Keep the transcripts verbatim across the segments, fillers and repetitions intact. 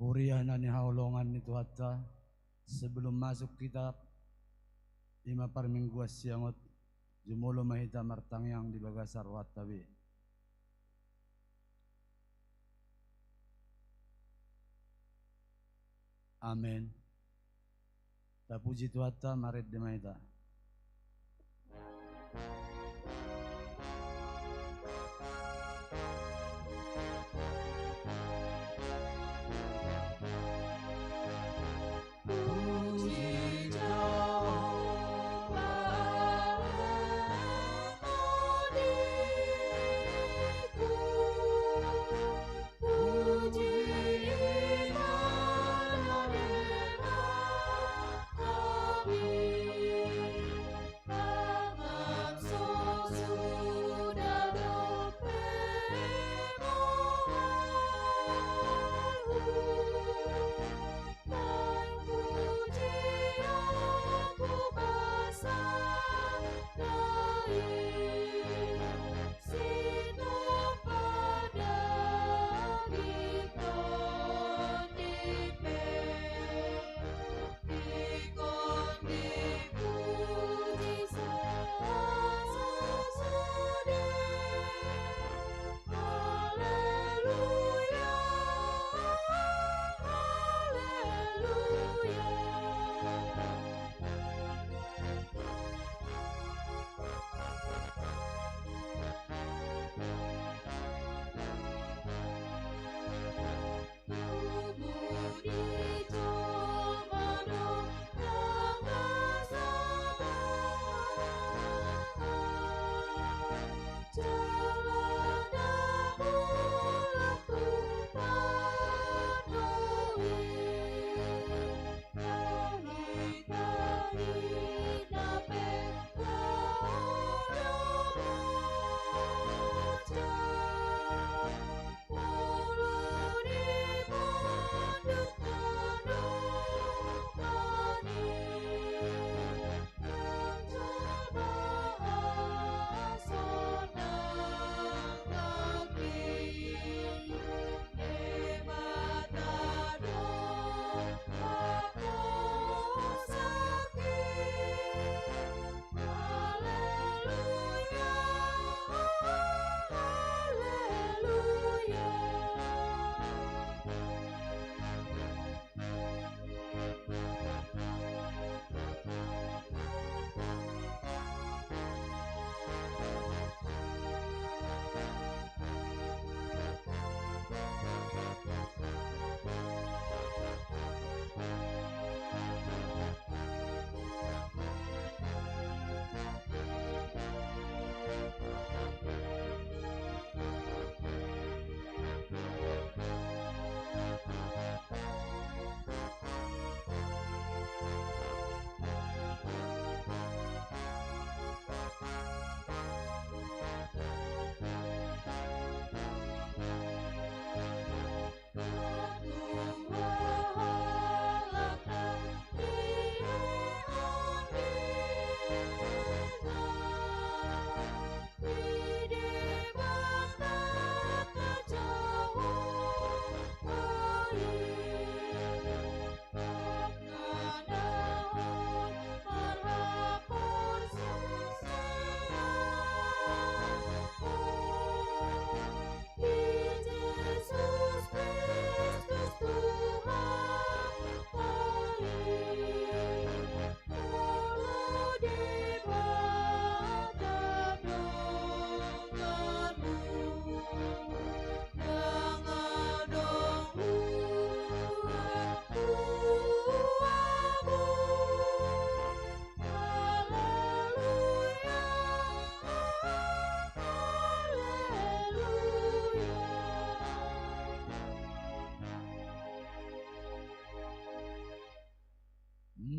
Huria na hinaholongan ni Tuhanta, sebelum masuk kita i ma parmingguan siangot, jumolo ma hita martangiang di bagasan rohanta be. Amen. Tapuji Tuhanta, marende ma hita.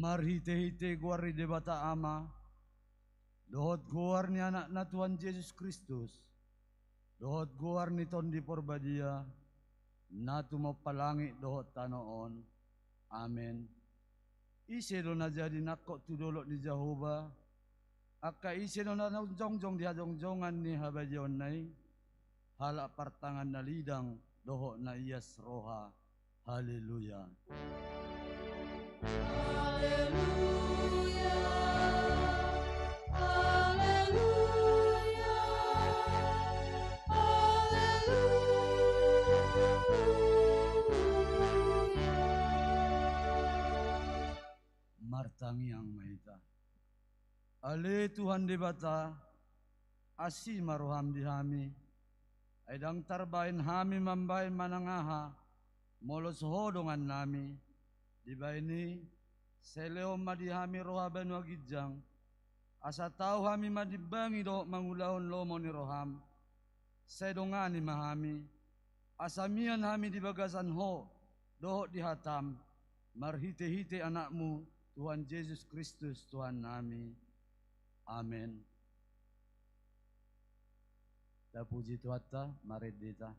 Marhite-hite goar ni Debata Ama, dohot goar ni Anakna Tuhan Jesus Kristus, dohot goar ni Tondi Porbadia, na tumompa langit dohot tano on. Amen. Ise do na jadi nangkok tu dolok ni Jahowa? Angka ise do na jongjong di hajongjongan ni habadiaonna i? Halak partangan na lidang dohot na ias roha. Haleluya. Haleluya. Haleluya. Haleluya. Martangiang ma hita. Ale Tuhan Debata, asi ma roham di hami, ai ndang tarbahen hami mambahen manang aha, molo so Ho dongannami. Dibahen i, sai lehon ma di hami roha banua ginjang, asa tau hami manimbangi dohot mangulahon lomo ni roham. Sai dongani ma hami, asa mian hami di bagasan Ho dohot di hatam, marhitehite Anakmu, Tuhan Jesus Kristus, Tuhannami. Amen. Tapuji Tuhanta, marende hita.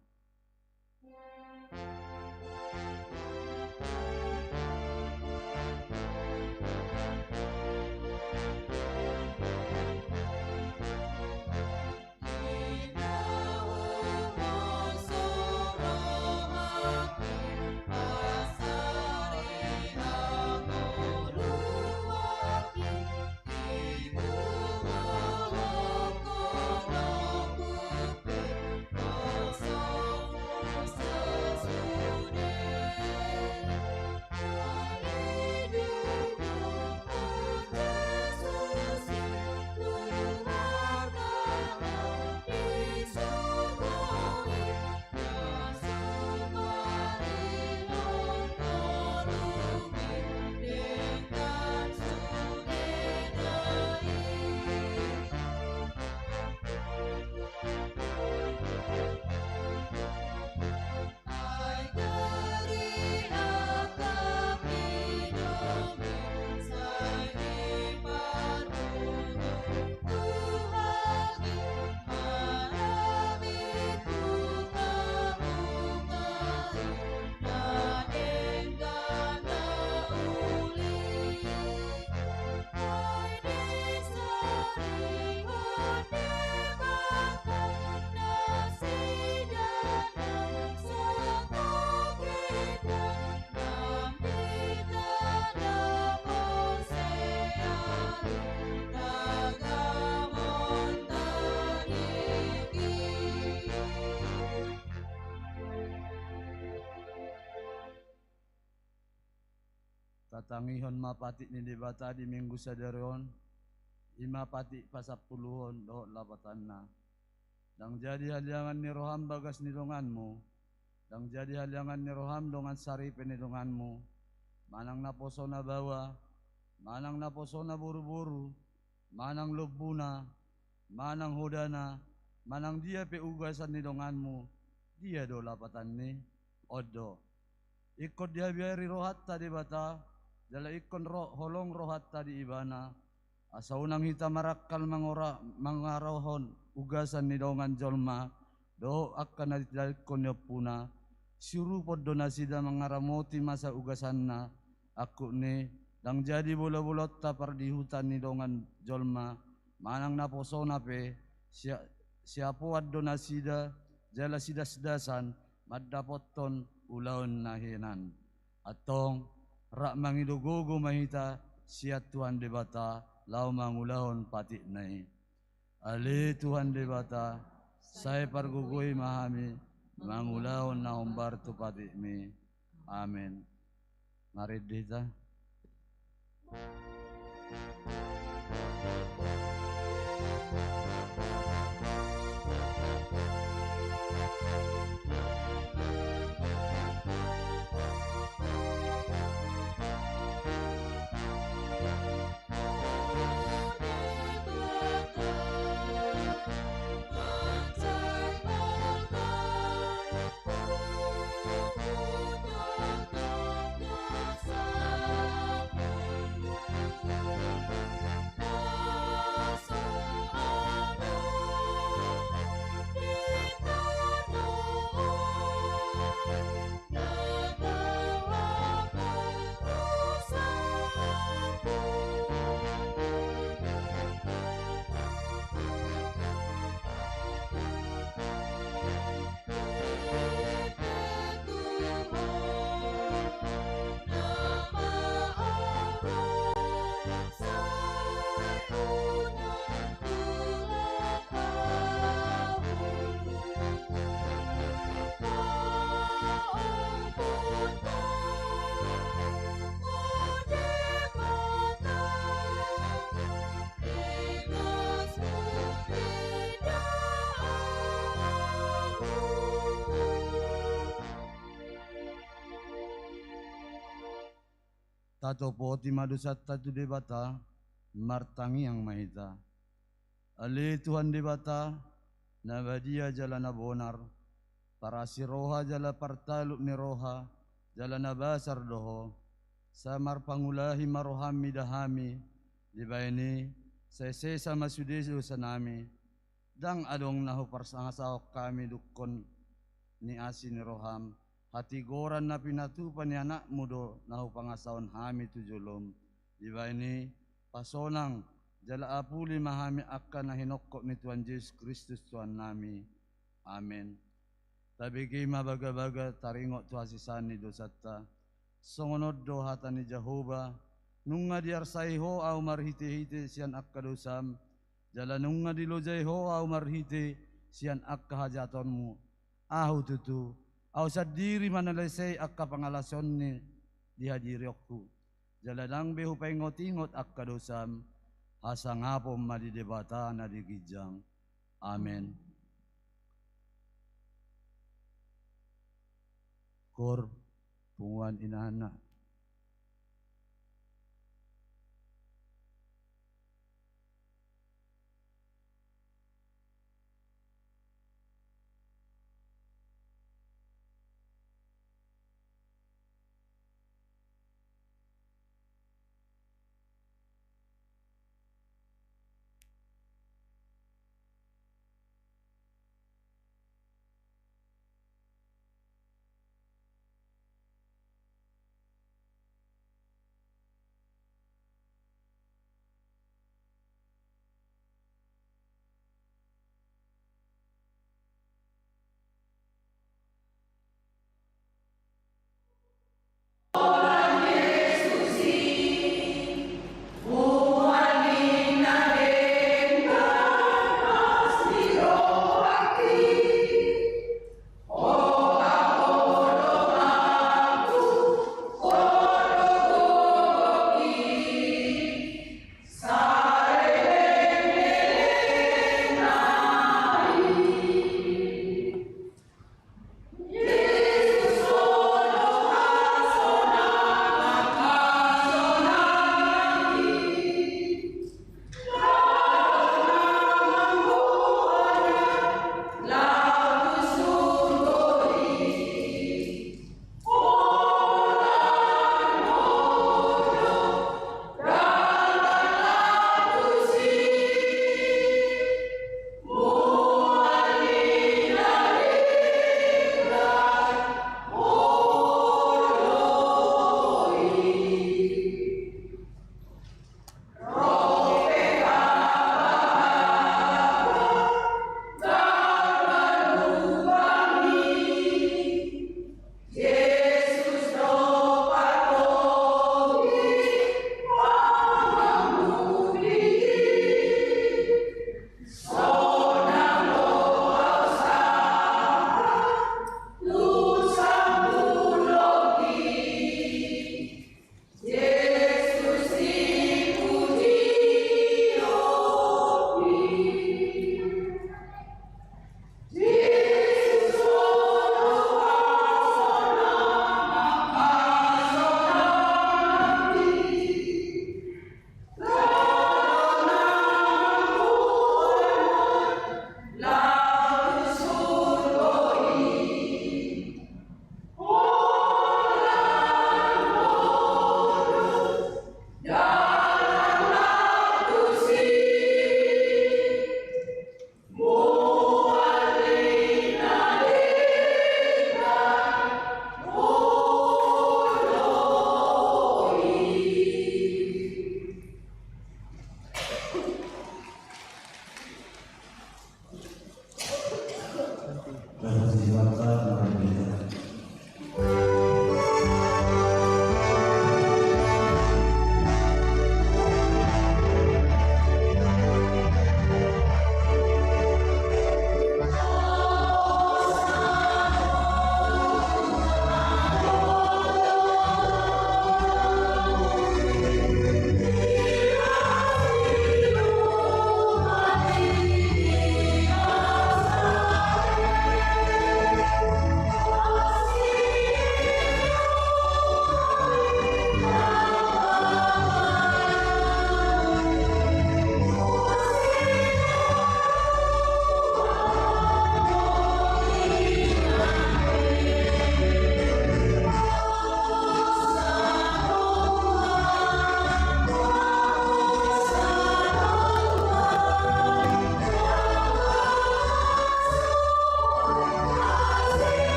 Tatangihon ma patik ni Debata di Minggu sadari on, i ma patik pasampuluhon dohot lapatanna. Ndang jadi haliangan ni roham bagas ni donganmu, ndang jadi haliangan ni roham dongan saripe ni donganmu, manang naposona baoa, manang naposona boruboru, manang lombuna, manang hodana, manang dia pe ugasan ni donganmu, dia do lapatanni? On do. Ingkon dihabiari rohanta Debata, jala ingkon ro-, holong rohanta di Ibana, asa unang hita marangkal mangora-, mangarahon ugasan ni dongan jolma, dohot angka na ditindangkon ni ompuna, siurupon do nasida mangaramoti masa ugasanna, angkup ni, ndang jadi bolabolaonta pardihutan ni dongan jolma, manang naposona pe, sia-, siapoan do nasida, jala sidasdasan, mandapothon ulaon na hinan. Antong, rap mangido gogo ma hita, sian Tuhan Debata, laho mangulahon patikna i. Ale Tuhan Debata, sai pargogoi ma hami, mangulahon na hombar tu patikmi. Amen. Marende hita. Tatopoti ma dosanta tu Debata, martangiang ma hita. Ale Tuhan Debata, na badia jala na bonar, parasi roha jala partaluk ni roha, jala na basar do Ho. Sai marpangulahi ma rohaM mida hami, dibahen i, sai sesa ma sude dosanami. Ndang adong na hupangasahon hami dungkon ni asi ni rohaM, hatigoran na pinatupa ni AnakMu do na hupangasahon hami tu joloM. Dibahen i, pasonang, jala apuli ma hami angka na hinongkop ni Tuhan Jesus Kristus Tuhannami. Amen. Tabege ma bagabaga taringot tu hasesaan ni dosanta. Songon on do hata ni Jahowa, nunga diarsai Ho ahu marhitehite sian angka dosam, jala nunga dilojai Ho ahu marhite sian angka hajahatonmu. Ahu tutu, ahu sandiri ma na lesei angka pangalaosion ni dihadirionku. Jala ndang be hupaingotingot angka dosam, hasangapon ma di Debata na di ginjang. Amen. Koor, punguan inanna.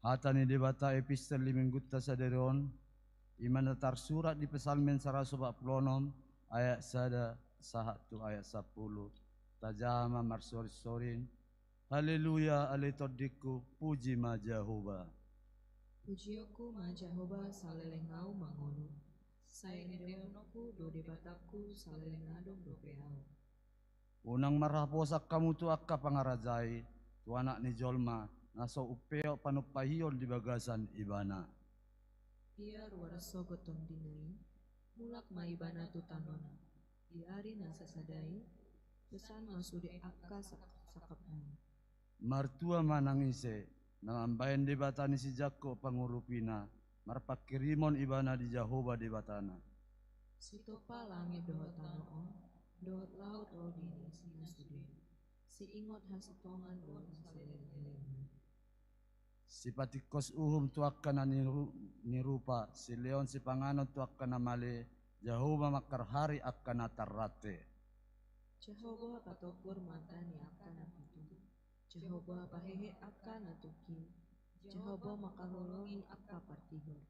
Hata ni Debata epistel di Minggunta sadari on, i ma na tarsurat di Psalmen saratus opat pulu onom, ayat sada sahat tu ayat sampulu. Tajaha ma marsorinsorin. Haleluya, ale tondingku, puji ma Jahowa. Pujionku ma Jahowa saleleng ahu mangolu. Sai endehononku do Debatangku saleleng adong dope ahu. Unang marhaposan hamu tu angka pangarajai, tu Anak ni jolma, na so umpeop panumpahion di bagasan Ibana. Ia ruar sogot tondina i, mulak ma Ibana tu tanona. Di ari na sasada i, pesan ma sude angka sangkapna i. Martua ma nang ise na mambahen Debata ni si Jakkob pangurupina, marpanghirimon ibana di Jahowa Debatana. Sitompa langit dohot tano on, dohot laut ro di isina sude. Siingot hasintongan do saleleng-lelengna. Sipatingkos uhum tu angka na niru-, nirupa, silehon sipanganon tu angka na male, Jahowa mangkarhari angka na tarrante. Jahowa patogur mata ni angka na pitu. Jahowa pahehe angka na tungkin. Jahowa mangkaholongi angka partihor.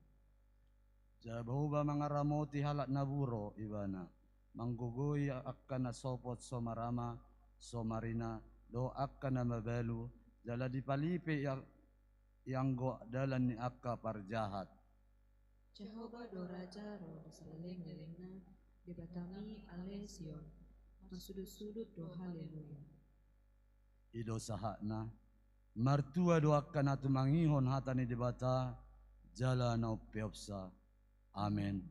Jahowa mangaramoti halak na buro Ibana, manggogoi angka na sopot so marama, so marina, dohot angka na mabalu, jala dipalipe iang-, ianggo dalan ni angka parjahat. Jahowa do Raja ro di saleleng-lelengna, Debatami ale Sion, marsudut-sudut do haleluya. I do sahatna. Martua do angka na tumangihon hata ni Debata, jala na umpeopsa. Amen.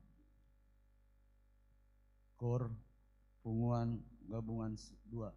Kor, punguan, gabungan s-, dua.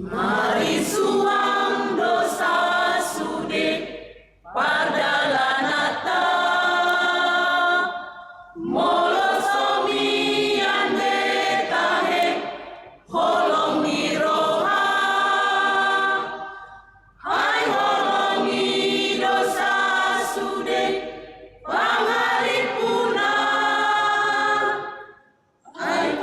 Marisuang do sasude pardalananta, molo so mian be tahe holong ni roha, ai holongi do sasude pangaripuna. Ai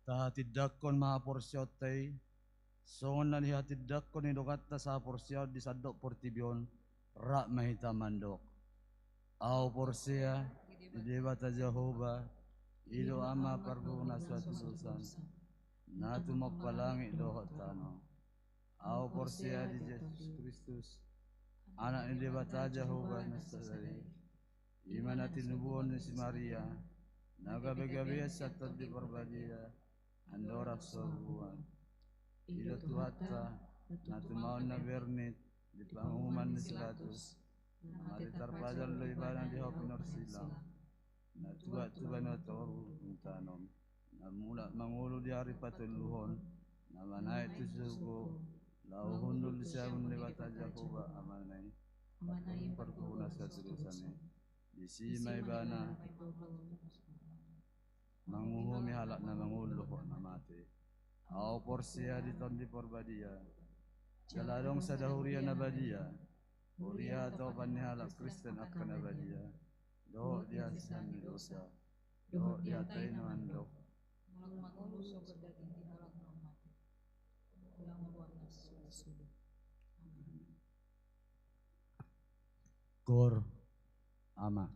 Tahatindangkon ma haporseaonta i, songon na nihatindangkon ni donganta sahaporseaon di sandok portibi on, rap ma hita mandok: Ahu porsea di Debata Jahowa, i do Ama parguru na so hatudosan, na tumompa langit dohot tano. Ahu porsea di Jesus Kristus, Anak ni Debata Jahowa na sadari, i ma na tinubuhon ni si Maria, na gabegabean sian Tondi Parbadia, andorang so buan. I do Tuhanta, na tumaon na bernit di panguhuman ni si Pilatus, mate tarpajal do ibana di hau pinorsilang, na tuat tu banua toru dung tano on, na mulak mangolu di ari patoluhon, na manaek tu surgo, laho hundul di siamun ni Debata Jahowa Amana i, parguru na so hatudosan i. Disi ma ibana manguhumi halak na mangolu dohot na mate. Ahu porsea di Tondi Parbadia, jala adong sada huria na badia, huria hatopan ni halak Kristen angka na badia, dohot di hasesaan ni dosa, dohot di hata i na mandok: Molo mangolu sogot daging ni halak na mate, unang boan na suda-suda. Amen. Gor, Ama.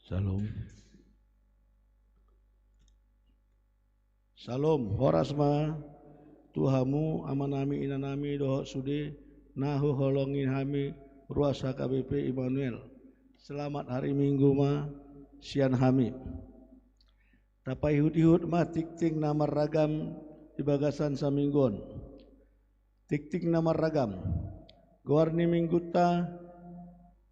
Syalom. Syalom, horas ma tu hamu amanami, inanami dohot sude na huholongi hami ruas H K B P Immanuel. Selamat hari Minggu ma sian hami. Tapaihut-ihut ma tingting na marragam di bagasan saminggu on. Tingting na marragam. Goar ni Minggunta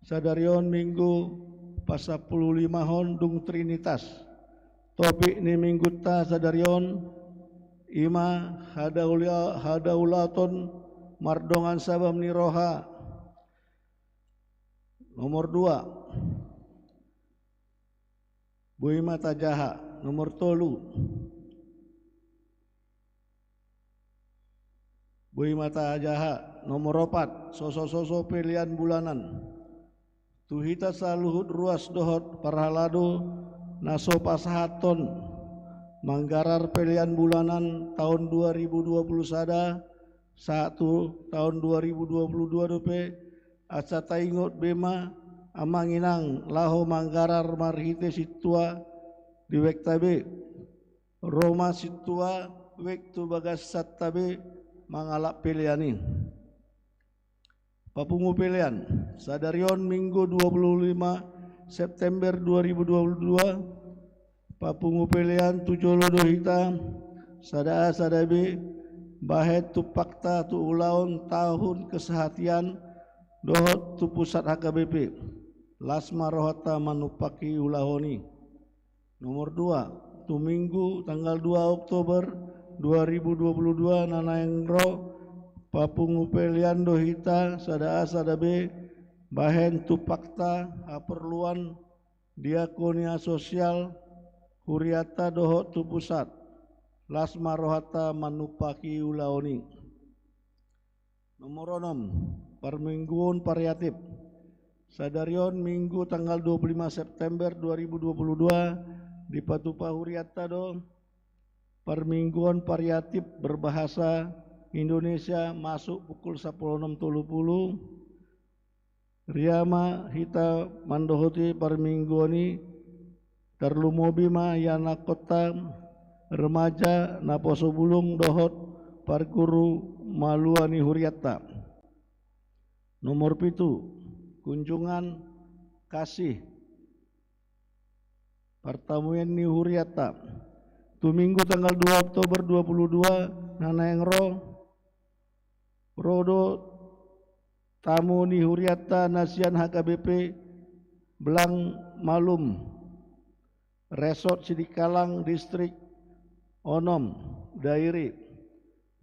sadari on Minggu pasampululimahon dung Trinitas. Topik ni Minggunta sadari on i ma hadaula-, hadaulaton mardongan sabam ni roha. Nomor dua, boi ma tajaha. Nomor tolu, boi ma tajaha. Nomor opat, soso-soso pelean bulanan. Tu hita saluhut ruas dohot parhalado na so pasahathon manggarar pelean bulanan taon dua ribu dua puluh sada sahat tu taon dua ribu dua puluh dua dope, asa taingot be ma amang inang laho manggarar marhite sintua di wekta be. Ro ma sintua wek tu bagasan ta be mangalap pelean i. Papungu pelean. Sadari on Minggu dua puluh lima September dua ribu dua puluh dua, papungu pelean tu jolo do hita, sada A sada B, bahen tumpakta tu ulaon tahun kesehatan dohot tu pusat H K B P. Las ma rohanta manumpaki ulaon i. Nomor dua, tu Minggu tanggal dua Oktober dua ribu dua puluh dua na naeng ro, papungu pelean do hita sada A sada B, bahen tumpakta haporluan diakonia sosial hurianta dohot tu pusat. Las ma rohanta manumpaki ulaon i. Nomor onom, parmingguon variatif. Sadari on Minggu tanggal dua puluh lima September dua ribu dua puluh dua, dipatupa hurianta do parmingguon variatif berbahasa Indonesia masuk pukul sampulu onom tolu pulu. Ria ma hita mandohoti parmingguon i, tarlumobi ma ianakkonta remaja naposo bulung dohot parguru malua ni hurianta. Nomor pitu, kunjungan kasih partamuan ni hurianta. Tu Minggu tanggal dua Oktober dua puluh dua na naeng ro, ro do tamu ni hurianta na sian H K B P Blang Malum, Resort Sidikalang, Distrik onom, Dairi,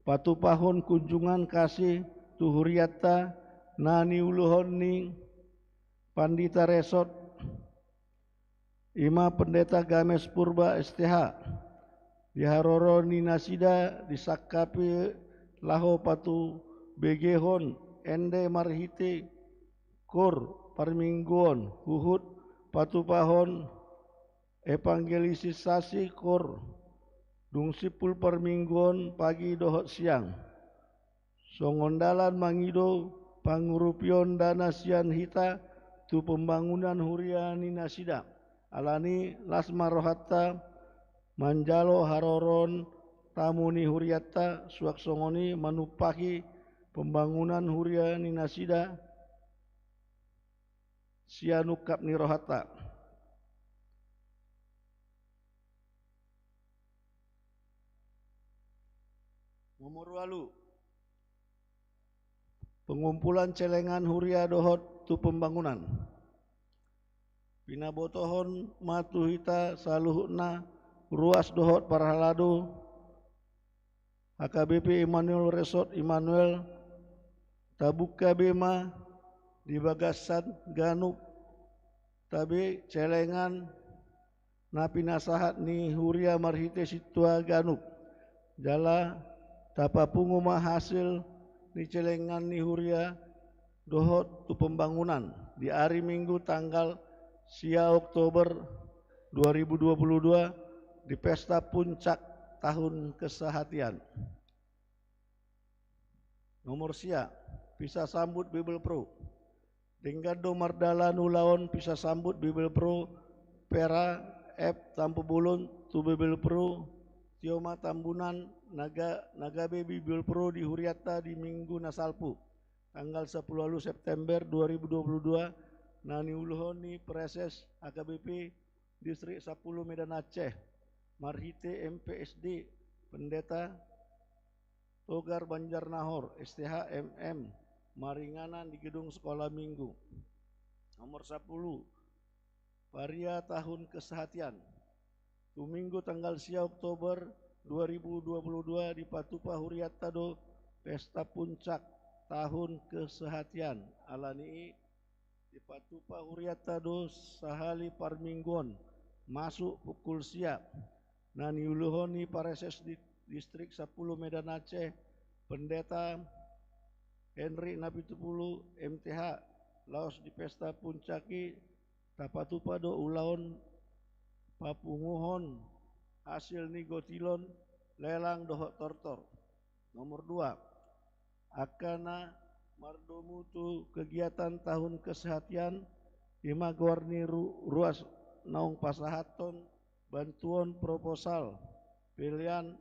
patupahon kunjungan kasih tu hurianta na niuluhon ni Pandita Resort, ima Pendeta Games Purba S T H, di haroro ni nasida disangkapi laho patubegehon ende marhite koor parmingguon huhut patupahon evangelisasi koor dung simpul parmingguon pagi dohot siang. Songon dalan mangido pangurupion dana sian hita tu pembangunan huria ni nasida. Alani las ma rohanta manjalo haroroon tamu ni hurianta, suang songon i manumpahi pembangunan huria ni nasida sian ungkap ni rohanta. Nomor ualu, pengumpulan celengan huria dohot tu pembangunan. Pinabotohon ma tu hita saluhutna ruas dohot parhalado H K B P Immanuel Resort Immanuel, tabuka be ma di bagasan ganup tabe celengan na pinasahat ni huria marhite sintua ganup, jala tapapungu ma hasil ni celengan ni huria dohot tu pembangunan di ari Minggu tanggal sia Oktober dua ribu dua puluh dua di pesta puncak tahun kesehatian. Nomor sia, pisa sambut Bibelvrouw. Denggan do mardalan ulaon pisa sambut Bibelvrouw Vera F Tampubolon tu Bibelvrouw Tioma Tambunan na ga-, na gabe Bibelvrouw di hurianta di Minggu na salpu, tanggal sampulu ualu September dua ribu dua puluh dua, na niuluhon ni Praeses H K B P Distrik sampulu Medan Aceh, marhite M P S D, Pendeta Togar Banjarnahor, S T H M M, maringanan di gedung Sekolah Minggu. Nomor sampulu, Varia Tahun Kesehatian. Tu Minggu tanggal sia Oktober dua ribu dua puluh dua dipatupa hurianta do pesta puncak tahun kesehatian. Alani i dipatupa hurianta do sahali parmingguon, masuk pukul sia, na niuluhon ni Praeses di Distrik sampulu Medan Aceh, Pendeta Henry Napitupulu M T H, laos di pesta puncak i tapatupa do ulaon papunguhon hasil ni gotilon, lelang dohot tortor. Nomor dua, angka na mardomu tu kegiatan tahun kesehatian, ima goar ni ru-, ruas naung pasahathon bantuon proposal, pelean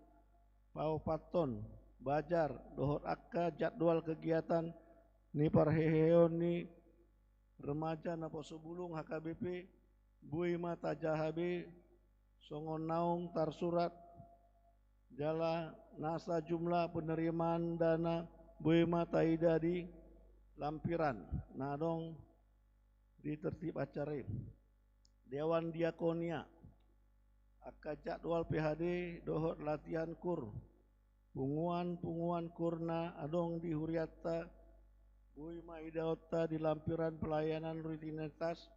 paopathon, bajar, dohot angka jadwal kegiatan ni parheheon ni remaja naposo bulung H K B P, boi ma tajaha be songon naung tarsurat, jala nasa jumlah penerimaan dana boi ma taida di lampiran na adong di tertib acara i. Dewan Diakonia, angka jadwal P H D dohot latihan koor, punguan-punguan koor na adong di hurianta, boi ma idaonta di lampiran pelayanan rutinitas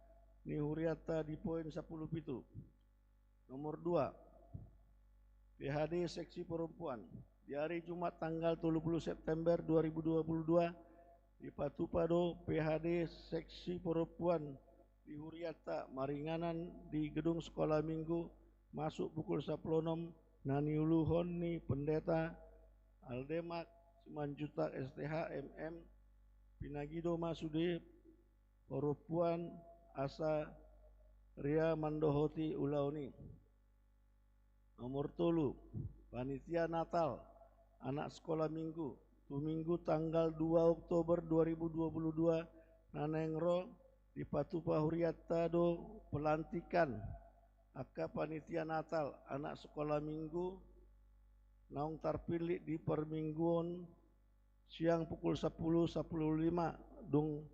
ni hurianta di poin sampulu pitu. Nomor dua, P H D Seksi Perempuan. Di ari Jumat tanggal tolu pulu September dua ribu dua pulu dua, dipatupa do P H D Seksi Perempuan di hurianta maringanan di gedung Sekolah Minggu, masuk pukul sampulu onom, na niuluhon ni Pendeta Aldemak Simanjuntak S T H M M, pinagido ma sude parompuan asa ria mandohoti ulaon i. Nomor tolu, panitia Natal anak sekolah minggu. Tu Minggu tanggal dua Oktober dua ribu dua puluh dua na naeng ro, dipatupa hurianta do pelantikan angka panitia Natal anak sekolah minggu naung tarpillit di parmingguon siang pukul sampulu, sampulu lima, dung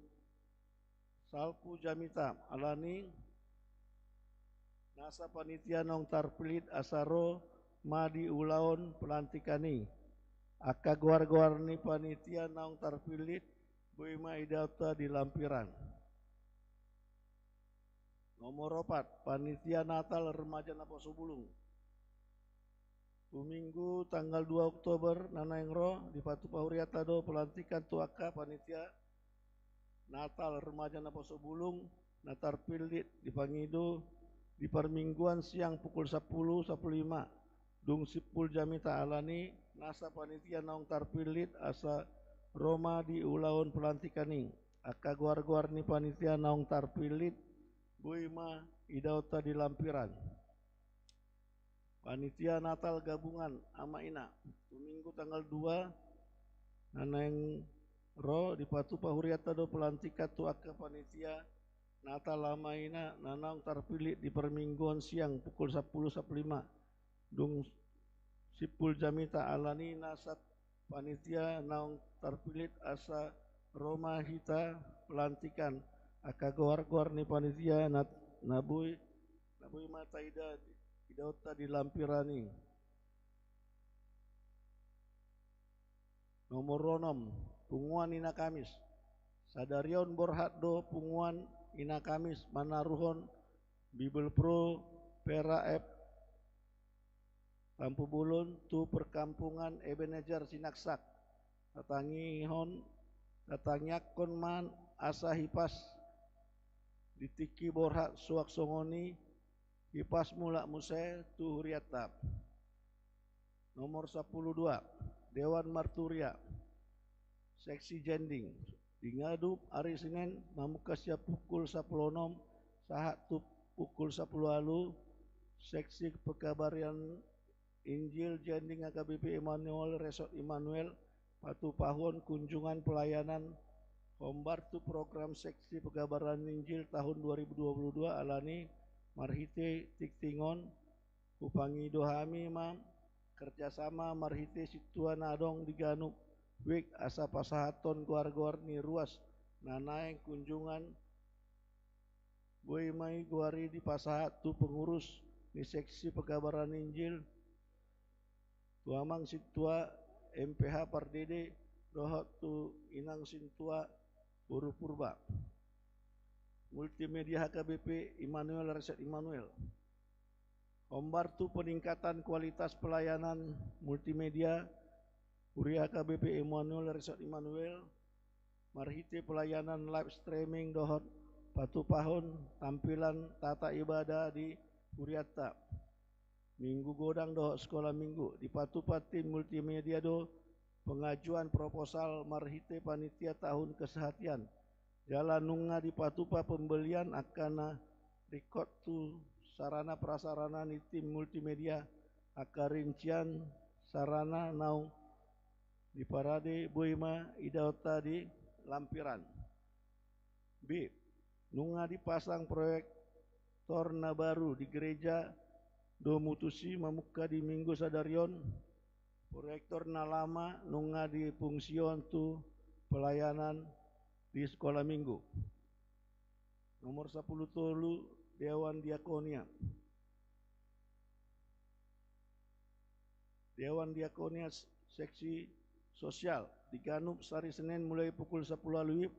salpu jamita. Alani nasa panitia naung tarpillit asa ro ma di ulaon pelantikan i. Angka goar-goar ni panitia naung tarpillit boi ma idaonta di lampiran. Nomor opat, panitia Natal remaja Naposo Bulung. Tu Minggu tanggal dua Oktober na naeng ro, dipatupa hurianta do pelantikan tu angka panitia Natal remaja Naposo Bulung na tarpillit dipangido di parmingguan siang pukul sampulu, sampulu lima, dung simpul jamita. Alani nasa panitia naung tarpillit asa ro ma di ulaon pelantikan i. Angka goar-goar ni panitia naung tarpillit boi ma idaonta di lampiran. Panitia Natal gabungan ama ina. Tu Minggu tanggal dua na naeng ro, dipatupa hurianta do pelantikan tu angka panitia Natal ama ina na naung tarpillit di parmingguan siang pukul sampulu, sampulu lima, dung simpul jamita. Alani nasa panitia naung tarpillit asa ro ma hita pelantikan. Angka goar-goar ni panitia na, na boi, na boi ma taida idaonta di lampiran i. Nomor onom, punguan Ina Kamis. Sadari on borhat do punguan Ina Kamis manaruhon Bibelvrouw Vera F Tampubolon tu perkampungan Ebenezer Sinaksak. Tatangihon, tatangiangkon ma asa hipas di tingki borhat suang songon i hipas mulak muse tu hurianta. Nomor sampulu dua, Dewan Marturia seksi Jending. Di ganup ari Senen mamungka sian pukul sampulu onom sahat tu pukul sampulu ualu, seksi pekabaran Injil Jending H K B P Immanuel Resort Immanuel patupahon kunjungan pelayanan hombar tu program seksi pekabaran Injil tahun dua ribu dua puluh dua. Alani marhite tingting on hupangido hami ma kerjasama marhite sintua na adong di ganup wijk asa pasahathon goar-goar ni ruas na naeng kunjungan. Boi ma i goar i dipasahat tu pengurus ni seksi pekabaran Injil, tu amang sintua M P H Pardede dohot tu inang sintua boru Purba. Multimedia H K B P Immanuel Resort Immanuel. Hombar tu peningkatan kualitas pelayanan multimedia, Huria H K B P Immanuel Resort Immanuel marhite pelayanan live streaming dohot patupahon tampilan tata ibadah di hurianta. Minggu godang dohot sekolah minggu dipatupa tim multimedia do pengajuan proposal marhite panitia tahun kesehatian. Jala nunga dipatupa pembelian angka na ringkot tu sarana prasarana ni tim multimedia, angka rincian sarana naung diparade boi ma idaonta di lampiran. B. Nunga dipasang proyektor na baru di gereja Domu Tusi mamungka di minggu sadari on. Proyektor na lama nunga dipungsion tu pelayanan di sekolah minggu. Nomor sampulu tolu, Dewan Diakonia. Dewan Diakonia seksi sosial. Di ganup sari Senen mulai pukul sampulu ualu wib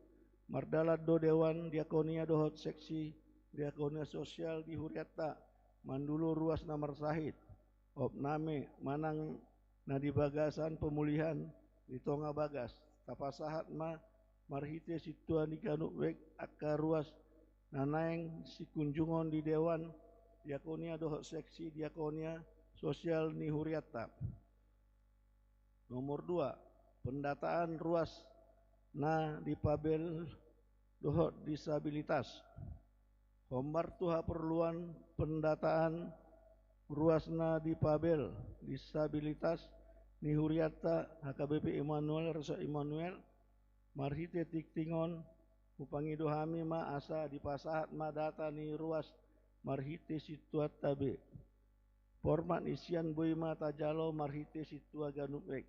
mardalan do Dewan Diakonia dohot seksi diakonia sosial di hurianta mandulo ruas na marsahit, opname manang na di bagasan pemulihan di tonga bagas. Tapasahat ma marhite sintua ni ganup wijk angka ruas na naeng sikunjungon di Dewan Diakonia dohot seksi diakonia sosial ni hurianta. Nomor dua, pendataan ruas na difabel dohot disabilitas. Hombar tu haporluan pendataan ruas na difabel disabilitas ni hurianta H K B P Immanuel Resort Immanuel, marhite tingting on hupangido hami ma asa dipasahat ma data ni ruas marhite sintuanta be. Format ni sian boi ma tajalo marhite sintua ganup wijk.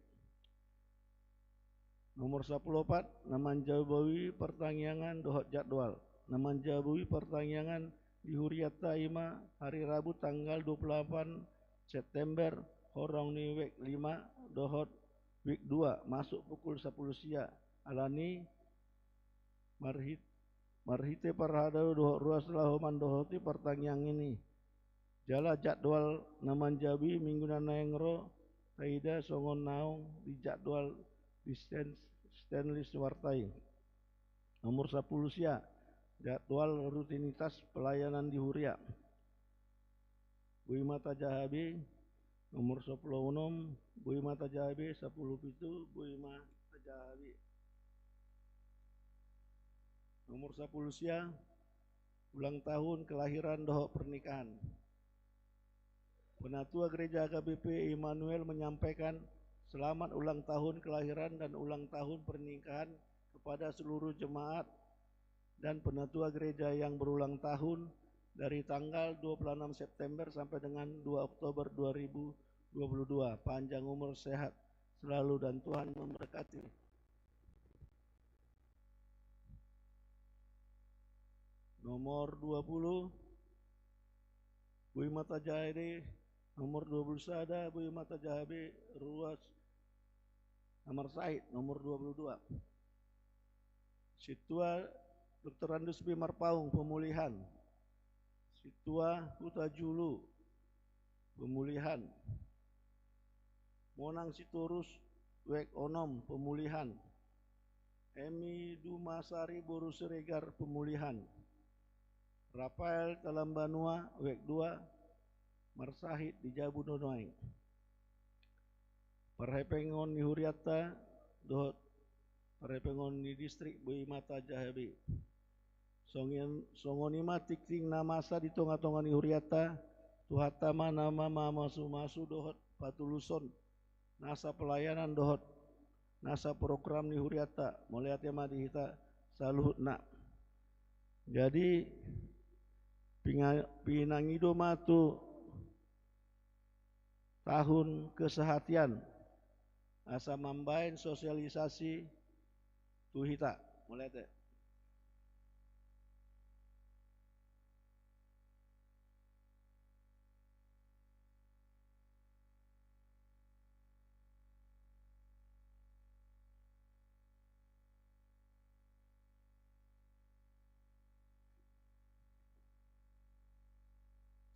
Nomor sampulu opat, na manjabaui partangiangan dohot jadwal. Na manjabaui partangiangan di hurianta i ma hari Rabu tanggal dua puluh delapan September, horong ni wijk lima dohot wijk dua, masuk pukul sampulu sia. Alani marhit marhite parhalado dohot ruas laho mandohoti partangiangan i. Jala jadwal na manjabi minggu na naeng ro taida songon naung dijadwal di Stan-, Stanislas Warta i. Nomor sampulu sia, jadwal rutinitas pelayanan di huria. Boi ma tajaha be. Nomor sampulu onom, boi ma tajaha be. Sampulu pitu, boi ma tajaha be. Nomor sampulu sia, ulang tahun kelahiran dohot pernikahan. Penatua Gereja H K B P Immanuel menyampaikan selamat ulang tahun kelahiran dan ulang tahun pernikahan kepada seluruh jemaat dan penatua gereja yang berulang tahun dari tanggal dua puluh enam September sampai dengan dua Oktober dua ribu dua puluh dua. Panjang umur, sehat selalu, dan Tuhan memberkati. Nomor dua puluh, boi ma tajaha be. Nomor dua puluh sada, boi ma tajaha be. Ruas na marsahit, nomor dua puluh dua. Sintua Doktorandus B Marpaung, pemulihan. Sintua Huta Julu, pemulihan. Monang Sitorus, wijk onom, pemulihan. Emi Dumasari boru Siregar, pemulihan. Rafael Talambanua, wijk dua, marsahit di jabu do nuaeng. Parhepengon ni hurianta dohot parhepengon ni distrik boi ma tajaha be. Songon, songon i ma tingting na masa di tonga-tonga ni hurianta, Tuhanta ma na mamasu-masu dohot patuluson nasa pelayanan dohot nasa program ni hurianta. Mauliate ma di hita saluhutna. Jadi, pinga-, pinangido ma tu tahun kesehatian asa mambaen sosialisasi tu hita. Mauliate.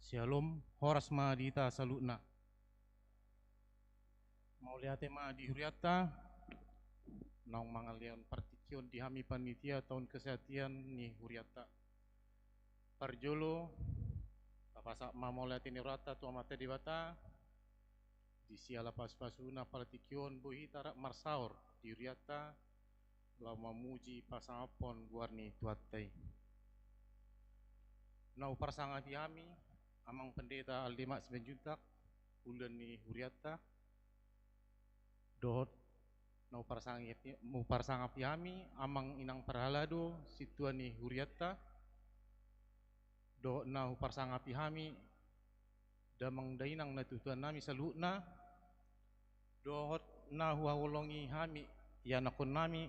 Syalom, horas ma di hita saluhutna. Mauliate ma di hurianta, naung mangalehon partingkian di hami panitia tahun kesehatian ni hurianta. Parjolo, tapasahat ma mauliate ni rohanta tu Amanta Debata, di siala pasu-pasuna partingkian boi hita rap marsaor di hurianta, laho mamuji pasangaphon goar ni Tuhanta i. Na huparsangapi hami, Amang Pendeta Aldemak Simanjuntak, ulaon ni hurianta, dohot na huparsangapi, huparsangapi hami, Amang Inang Parhalado, sintua ni hurianta, dohot na huparsangapi hami, damang dainang na tutuan nami saluhutna, dohot na huhaholongi hami, ianakhon nami,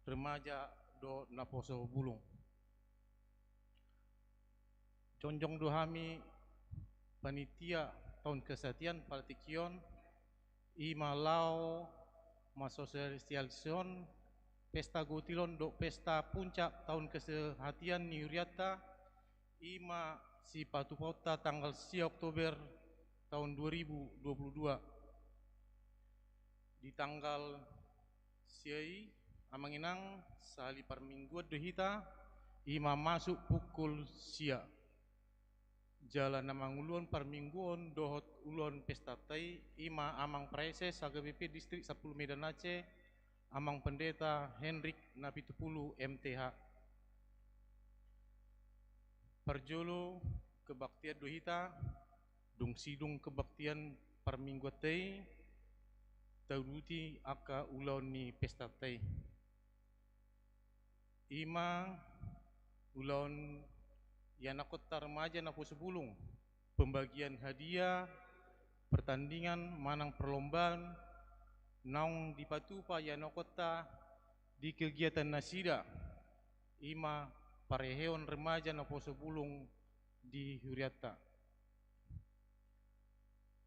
remaja, dohot naposo bulung. Jongjong do hami panitia tahun kesehatian partingkian, i ma laho masosialisasihon pesta gotilon dohot pesta puncak tahun kesehatian ni hurianta, i ma sipatupaonta tanggal sia Oktober tahun dua ribu dua puluh dua. Di tanggal sia i, Amang Inang, sahali parmingguan do hita, i ma masuk pukul sia. Jala na manguluhon parmingguon dohot ulaon pestanta i, i ma Amang Praeses H K B P Distrik Sampulu Medan Aceh, Amang Pendeta Henrik Napitupulu, M T H. Parjolo kebaktian do hita, dung sidung kebaktian parmingguanta i, tauduti angka ulaon ni pestanta i. I ma ulaon ianakhonta remaja naposo bulung, pembagian hadiah, pertandingan manang perlombaan naung dipatupa ianakhonta di kegiatan nasida, i ma parheheon remaja naposo bulung di hurianta.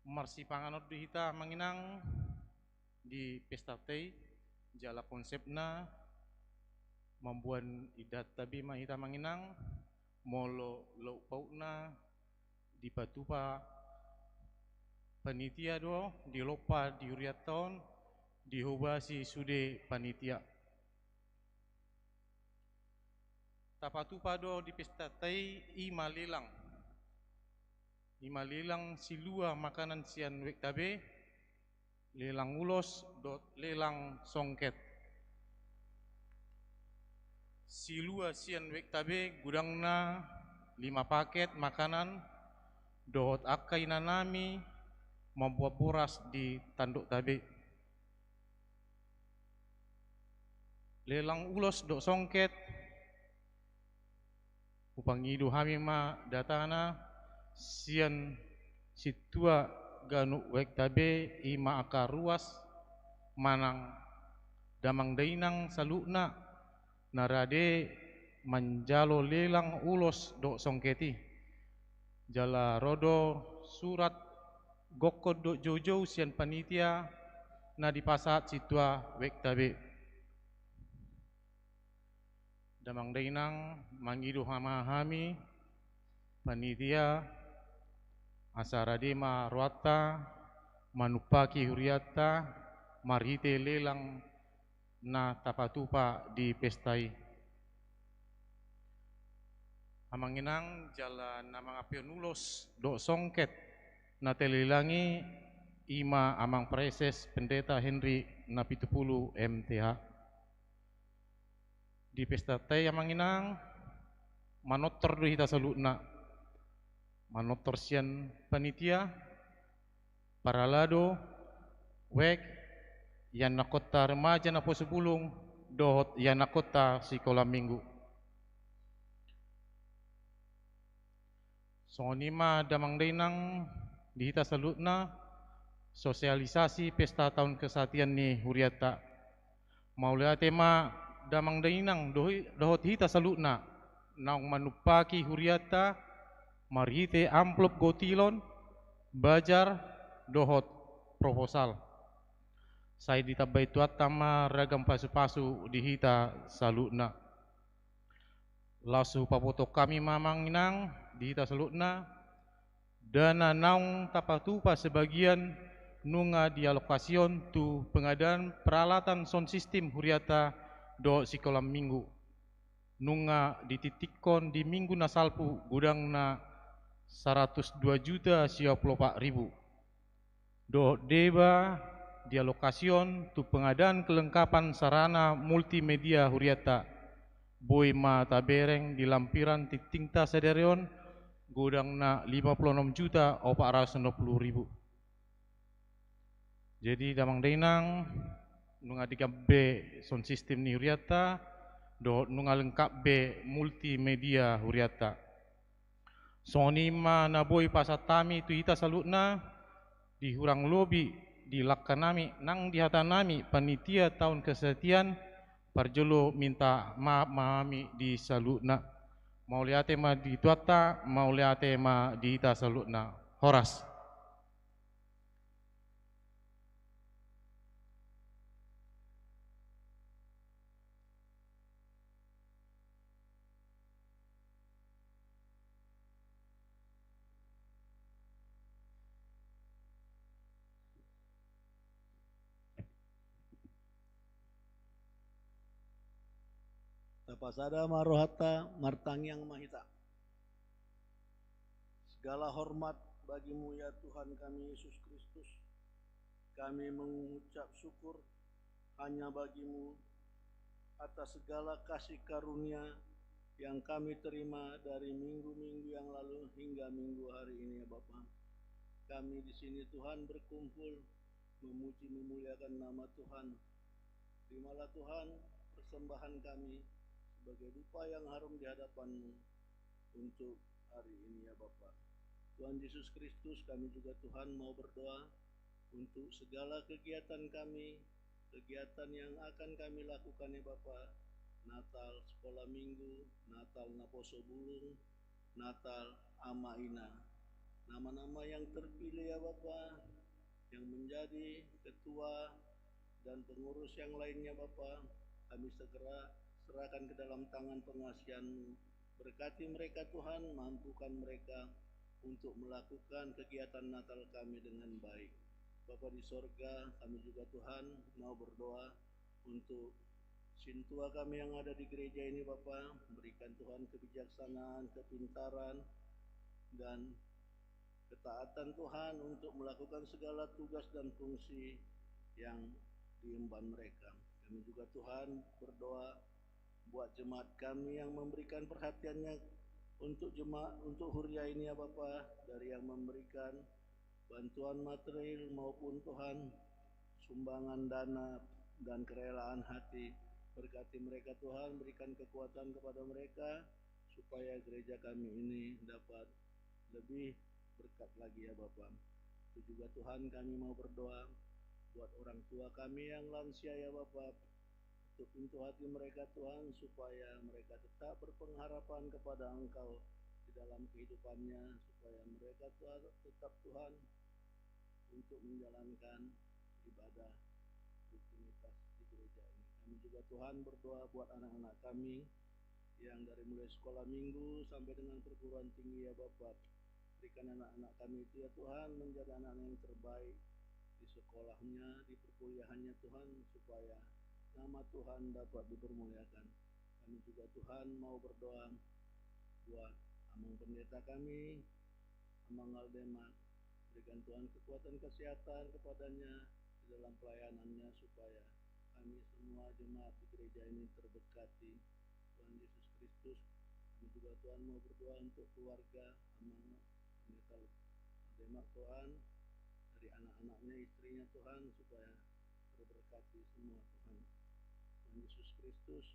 Marsipanganon do hita, Amang Inang, di pestanta i, jala konsepna Mamboan indahta be ma hita, Amang Inang, molo laho pautna dipatupa panitia do, dilompa di hurianta on, dihobasi sude panitia. Tapatupa do di pestanta i, i ma lelang. I ma lelang silua makanan sian wekta be, lelang ulos dohot lelang songket. Silua sian wekta be gudangna lima paket makanan, dohot angka inanami mamboan boras di tandokta be. Lelang ulos dohot songket, hupangido hami ma datana sian sintua ganup wekta be, i ma angka ruas manang damang dainang saluhutna na rade manjalo lelang ulos dohot songket i. Jala ro do surat gokkon dohot joujou sian panitia na dipasahat sintua wekta be. Damang dainang, mangido hami ma, hami panitia, asa rade ma rohanta manumpaki hurianta marhite lelang na tapatupa di pesta i. Amang Inang, jala na mangampehon ulos dohot songket na talelang i, i ma Amang Praeses Pendeta Henry Napitupulu, M T H. Di pestanta i, Amang Inang, manortor do hita saluhutna. Manortor sian panitia, parhalado, wijk, ianakhonta remaja naposo bulung, dohot ianakhonta sikola minggu. Songon i ma damang dainang di hita saluhutna sosialisasi pesta taon kesatian ni hurianta. Mauliate ma damang dainang dohi-, dohot hita saluhutna naung manumpaki hurianta marhite amplop gotilon, bajar, dohot proposal. Sai ditambai Tuhanta ma ragam pasupasu di hita saluhutna. Laos hupabotohon hami ma, Amang Inang, di hita saluhutna, dana naung tapatupa sebagian nunga dialokasion tu pengadaan peralatan sound system hurianta dohot sikola minggu. Nunga ditingtingkon di minggu na salpu gudangna saratus dua juta sia pulu opat ribu. Dohot deba dialokasion tu pengadaan kelengkapan sarana multimedia hurianta. Boi ma tabereng di lampiran tingtingta sadari on, gudangna lima pulu onom juta opat ratus onom pulu ribu. Jadi damang dainang, nunga digam be sound system ni hurianta, dohot nunga lengkap be multimedia hurianta. Songon i ma na boi pasahat hami tu hita saluhutna, di hurang lobi di langkanami nang di hatanami panitia taon kesatian, parjolo minta maaf ma hami di saluhutna. Mauliate ma di Tuhanta, mauliate ma di hita saluhutna. Horas. Tapasada ma rohanta, martangiang ma hita. Segala hormat bagi-Mu, ya Tuhan kami Yesus Kristus. Kami mengucap syukur hanya bagi-Mu atas segala kasih karunia yang kami terima dari minggu-minggu yang lalu hingga minggu hari ini, ya Bapa. Kami di sini, Tuhan, berkumpul memuji memuliakan nama Tuhan. Terimalah, Tuhan, persembahan kami sebagai dupa yang harum di hadapan-Mu untuk hari ini, ya Bapa. Tuhan Yesus Kristus, kami juga, Tuhan, mau berdoa untuk segala kegiatan kami, kegiatan yang akan kami lakukan, ya Bapa. Natal, sekolah minggu, Natal naposo bulung, Natal ama ina. Nama-nama yang terpilih, ya Bapa, yang menjadi ketua dan pengurus yang lainnya, Bapa, kami segera serahkan ke dalam tangan pengasihan-Mu. Berkati mereka, Tuhan, mampukan mereka untuk melakukan kegiatan Natal kami dengan baik. Bapa di sorga, kami juga, Tuhan, mau berdoa untuk sintua kami yang ada di gereja ini, Bapa. Berikan, Tuhan, kebijaksanaan, kepintaran, dan ketaatan, Tuhan, untuk melakukan segala tugas dan fungsi yang diemban mereka. Kami juga, Tuhan, berdoa buat jemaat kami yang memberikan perhatiannya untuk jemaat, untuk huria ini, ya Bapa, dari yang memberikan bantuan material maupun, Tuhan, sumbangan dana dan kerelaan hati. Berkati mereka, Tuhan, berikan kekuatan kepada mereka supaya gereja kami ini dapat lebih berkat lagi, ya Bapa. Itu juga, Tuhan, kami mau berdoa buat orang tua kami yang lansia, ya Bapa. Ketuk pintu hati mereka, Tuhan, supaya mereka tetap berpengharapan kepada Engkau di dalam kehidupannya, supaya mereka, Tuhan, tetap, Tuhan, untuk menjalankan ibadah rutinitas di gereja ini. Kami juga, Tuhan, berdoa buat anak-anak kami yang dari mulai sekolah minggu sampai dengan perguruan tinggi, ya Bapa. Berikan anak-anak kami itu, ya Tuhan, menjadi anak-anak yang terbaik di sekolahnya, di perkuliahannya, Tuhan, supaya nama Tuhan dapat dipermuliakan. Kami juga, Tuhan, mau berdoa buat Amang Pendeta kami, Amang Aldemak. Berikan, Tuhan, kekuatan kesehatan kepadanya di dalam pelayanannya, supaya kami semua jemaat di gereja ini terberkati. Tuhan Yesus Kristus, kami juga, Tuhan, mau berdoa untuk keluarga Amang Pendeta Aldemak, Tuhan, dari anak-anaknya, istrinya, Tuhan, supaya terberkati semua, Tuhan. Tuhan Yesus Kristus,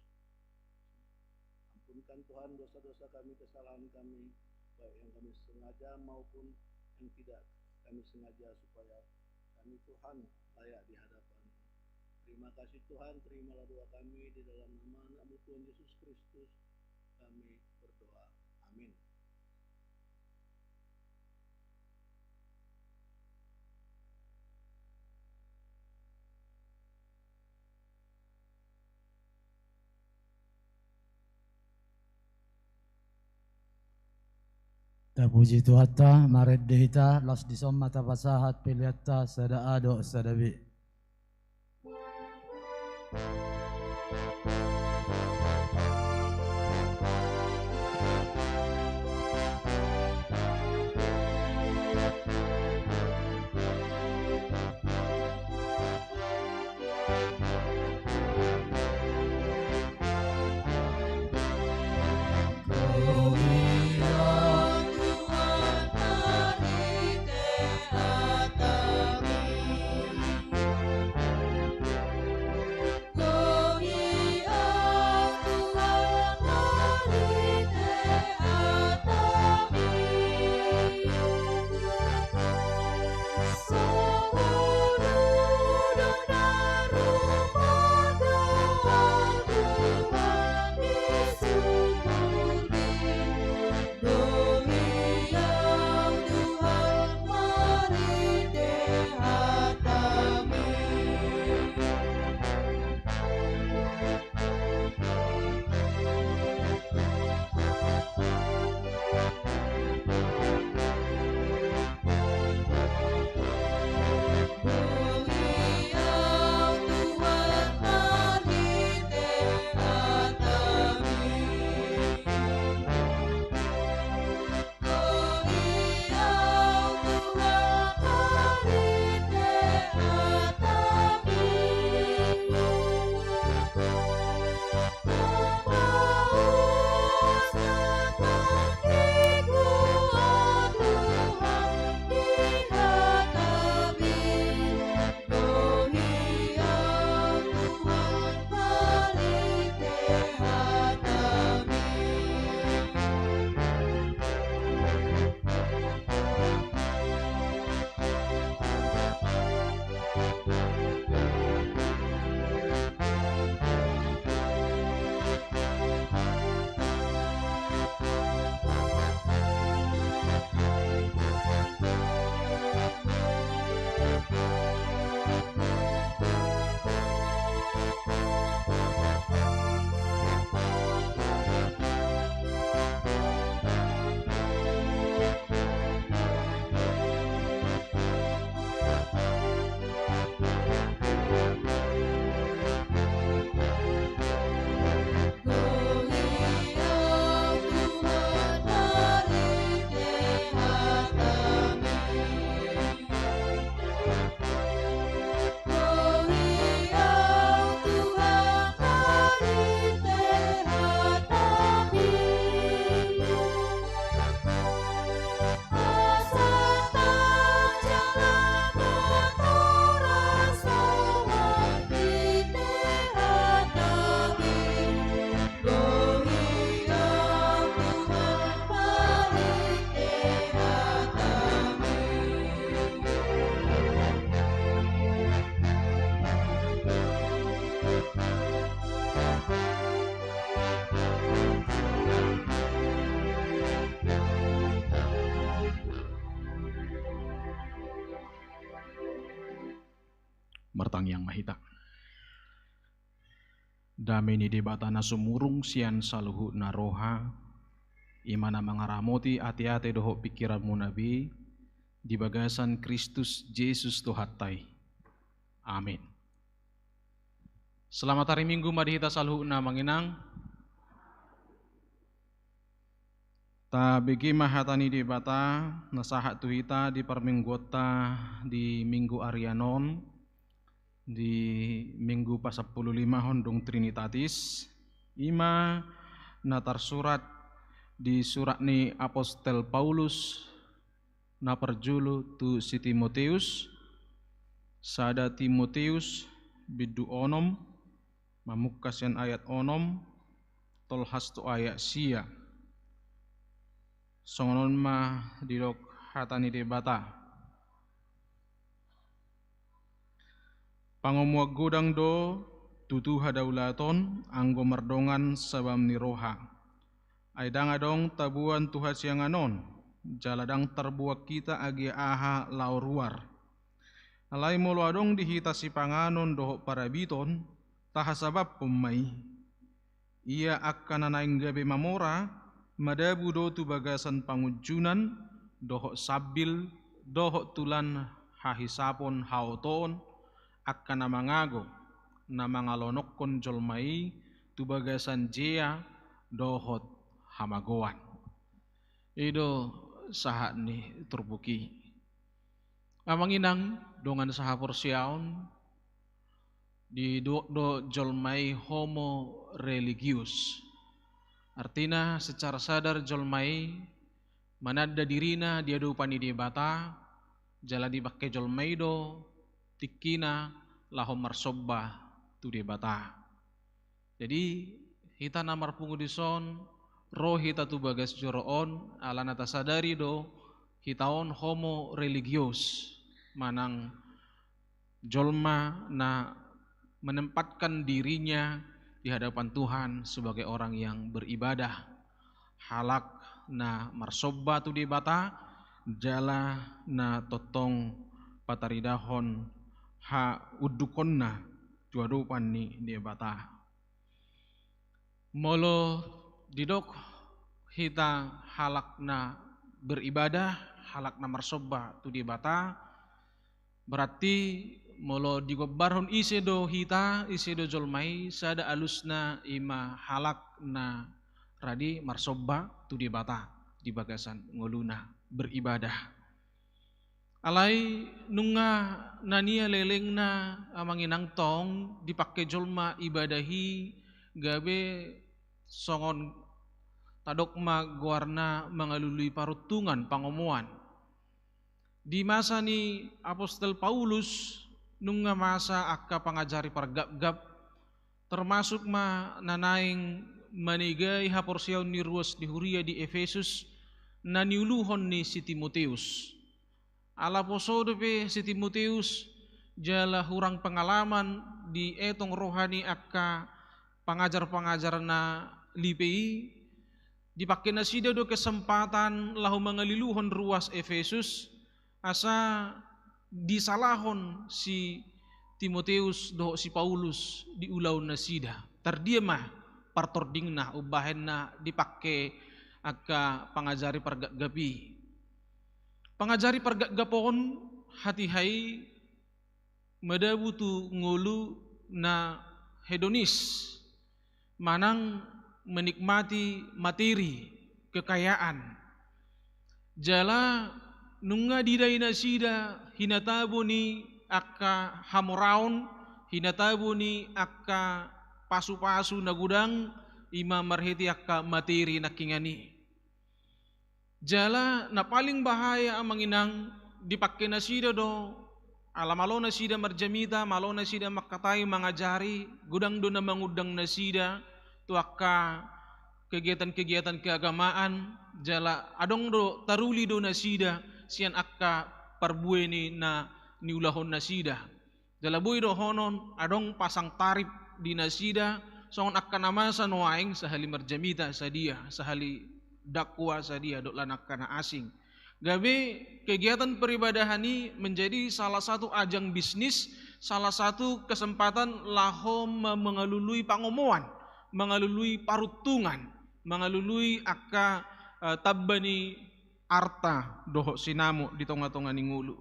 ampunkan, Tuhan, dosa-dosa kami, kesalahan kami, baik yang kami sengaja maupun yang tidak kami sengaja, supaya kami, Tuhan, layak di hadapan-Mu. Terima kasih, Tuhan, terimalah doa kami, di dalam nama Anak-Mu, Tuhan Yesus Kristus, kami berdoa. Amin. Tapuji Tuhanta, marende hita, laos dison ma tapasahat peleanta sada A dohot sada B. Martangiang ma hita. Dame ni Debata na sumurung sian saluhutna roha, i ma na mangaramoti ateate dohot pingkiranmuna be, di bagasan Kristus Jesus Tuhanta i. Amin. Selamat hari Minggu ma di hita saluhutna, Amang Inang. Tabege ma hata ni Debata na sahat tu hita di parmingguonta di Minggu arian on, di Minggu pasampululimahon dung Trinitatis, i ma na tarsurat di surat ni apostel Paulus na parjolo tu si Timoteus, sada Timoteus bindu onom, mamungka sian ayat onom, tolhas tu ayat sia. Songon on ma didok hata ni Debata. Pangomoan godang do tutu hadaulaton anggo mardongan sabam ni roha. Ai ndang adong taboan tu hasiangan on, jala ndang tarboan hita agia aha laho ruar. Alai molo adong di hita sipanganon dohot parabiton, tahasabamhon ma i. Ia angka na naeng gabe mamora, madabu do tu bagasan pangunjunan, dohot sambil, dohot tulan hahisapon haotoon, angka na mangago, na mangalonokkon jolma i tu bagasan jea dohot hamagoan. I do sahat ni turpuk i. Amang Inang, dongan sahaporseaon, didok do jolma i homo religius. Artina, secara sadar jolma i mananda dirina di adopan ni Debata, jala dipangke jolma i do tingkina laho marsomba tu Debata. Jadi, hita na marpungu dison, ro hita tu bagas joro on, alana tasadari do hita on homo religius, manang jolma na menempatkan dirinya di hadapan Tuhan sebagai orang yang beribadah, halak na marsomba tu Debata, jala na tongtong pataridahon haundukkonna tu adopan ni Debata. Molo didok hita halak na beribadah, halak na marsomba tu Debata, berarti molo digombarhon ise do hita, ise do jolma i, sada alusna i ma halak na radi marsomba tu Debata di bagasan ngoluna beribadah. Alai nunga na nialelengna Amang Inang tong dipangke jolma ibadah i gabe songon tadok ma goarna mangalului paruntungan pangomoan. Di masa ni apostel Paulus nunga masa angka pangajari pargapgap, termasuk ma na naeng manegai haporseaon ni ruas ni huria di Efesus na niuluhon ni si Timoteus. Ala poso dope si Timoteus jala hurang pengalaman di etong roha ni angka pangajar-pangajar na lipe i, dipangke nasida do kesempatan laho mangaliluhon ruas Efesus, asa disalahon si Timoteus dohot si Paulus di ulaon nasida. Tardia ma partordingna umbahen na dipangke angka pangajari pargapgap i. Pangajari pargapgap on hatiha i madabu tu ngolu na hedonis, manang menikmati materi, kekayaan. Jala nunga didai nasida hinatabo ni angka hamoraon, hinatabo ni angka pasupasu na godang, i ma marhite angka materi nangkiningan i. Jala na paling bahaya Amang Inang, dipangke nasida do, ala malo nasida marjamita, malo nasida mangkatai, mangajari, godang do na mangundang nasida tu angka kegiatan-kegiatan keagamaan, jala adong do taruli do nasida sian angka parbue ni na niulahon nasida. Jala boi dohonon adong pasang tarif di nasida, songon angka na masa nuaeng sahali marjamita sadia, sahali dakwah sadia, dohot lan angka na asing. Gabe kegiatan peribadahan i menjadi salah satu ajang bisnis salah satu kesempatan laho ma-, mangalului pangomoan, mangalului paruntungan, mangalului angka, eh, tamba ni arta dohot sinamot di tonga-tonga ni ngolu.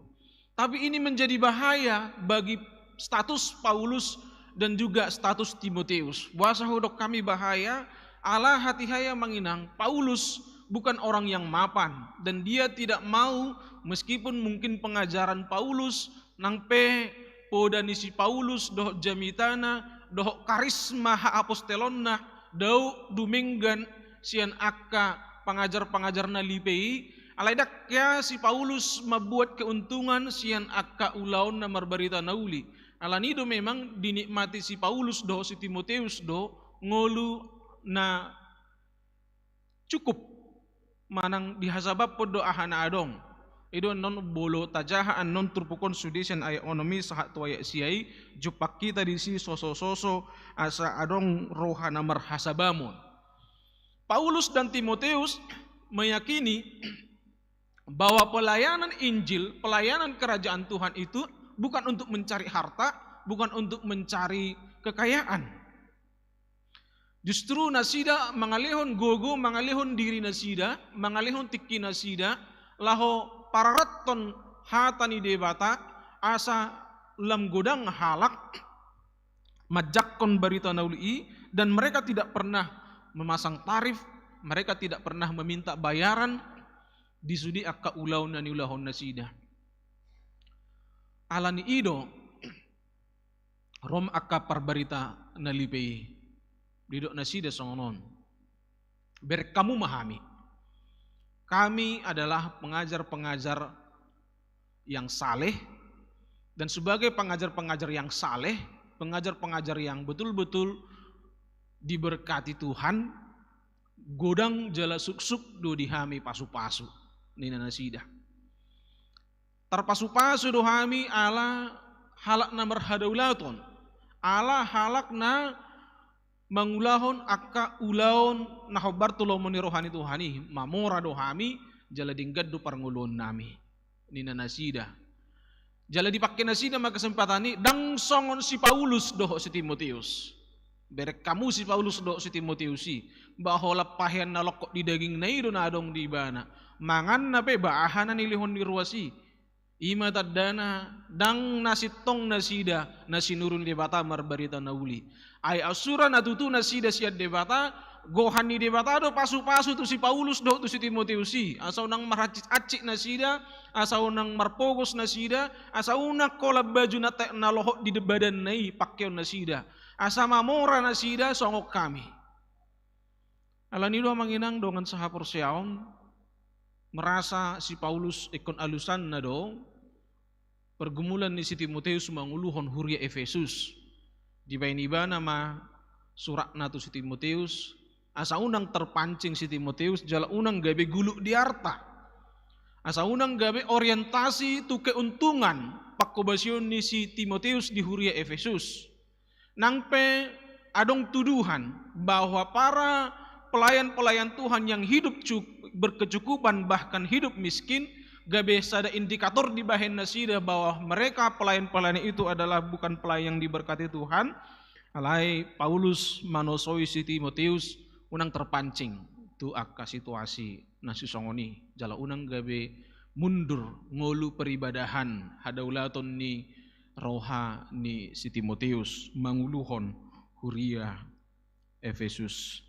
Tapi ini menjadi bahaya bagi status Paulus dan juga status Timoteus. Boasa hudok hami bahaya? Ala hatiha, amang inang, Paulus bukan orang yang mapan, dan dia tidak mau, meskipun mungkin pengajaran Paulus nang pe poda ni si Paulus dohot jamitana dohot karisma haapostelonna dao dumenggan sian angka pangajar-pangajar na lipe i, alai ndang hea si Paulus mambuat keuntungan sian angka ulaonna marbarita na uli. Alani do memang dinikmati si Paulus dohot si Timoteus do ngolu na cukup manang dihasabamhon do aha na adong. I do annon molo tajaha annon turpuk on sude sian ayat onom i sahat tu ayat sia i, jumpang hita disi soso-soso asa adong roha na marhasabamon. Paulus dan Timoteus meyakini bahwa pelayanan Injil, pelayanan kerajaan Tuhan itu bukan untuk mencari harta, bukan untuk mencari kekayaan. Justru nasida mangalehon gogo, mangalehon diri nasida, mangalehon tingki nasida, laho pararathon hata ni Debata, asa lam godang halak manjangkon barita na uli i, dan mereka tidak pernah memasang tarif, mereka tidak pernah meminta bayaran di sude angka ulaon na niulahon nasida. Alani i do ro ma angka parbarita na lipe i, didok nasida songon on: Bereng hamu ma hami. Kami adalah pengajar-pengajar yang saleh, dan sebagai pengajar-pengajar yang saleh, pengajar-pengajar yang betul-betul diberkati Tuhan, godang jala suksuk do di hami pasu-pasu, ninna nasida. Tarpasu-pasu do hami ala halak na marhadaulaton, ala halak na mangulahon angka ulaon na hombar tu lomo ni roha ni Tuhan i. Mamora do hami, jala denggan do parngoluonnami, ninna nasida. Jala dipangke nasida ma kesempatan i, ndang songon si Paulus dohot si Timoteus. Bereng hamu si Paulus dohot si Timoteus i, ba holan pahean na longkot di dagingna i do na adong di ibana. Manganna pe ba aha na nilehon ni ruas i. I ma tandana, ndang na sintong nasida na sinuru ni Debata marbarita na uli. Ai asura na tutu nasida sian Debata, gohan ni Debata do pasu-pasu tu si Paulus dohot tu si Timoteus i, asa unang marhansit-hansit nasida, asa unang marpogos nasida, asa unang holan baju na taek na lohot di badanna i pangkeon nasida, asa mamora nasida songon hami. Alani do, amang inang dongan sahaporseaon, merasa si Paulus ingkon alusanna do pergumulan ni si Timoteus manguluhon huria Efesus. Dibaen ibana ma suratna tu si Timoteus, asa unang terpancing si Timoteus jala unang gabe guluk di arta, asa unang gabe orientasi tu keuntungan panghobasion ni si Timoteus di huria Efesus. Nang pe adong tuduhan bahwa para pelayan-pelayan Tuhan yang hidup cuk-, berkecukupan, bahkan hidup miskin, gabe sada indikator dibahen nasida bahwa mereka pelayan-pelayan itu adalah bukan pelayan yang diberkati Tuhan. Alai Paulus manosoi si Timoteus unang terpancing tu angka situasi na sisongon i, jala unang gabe mundur ngolu peribadahan hadaulaton ni roha ni si Timoteus manguluhon huria Efesus.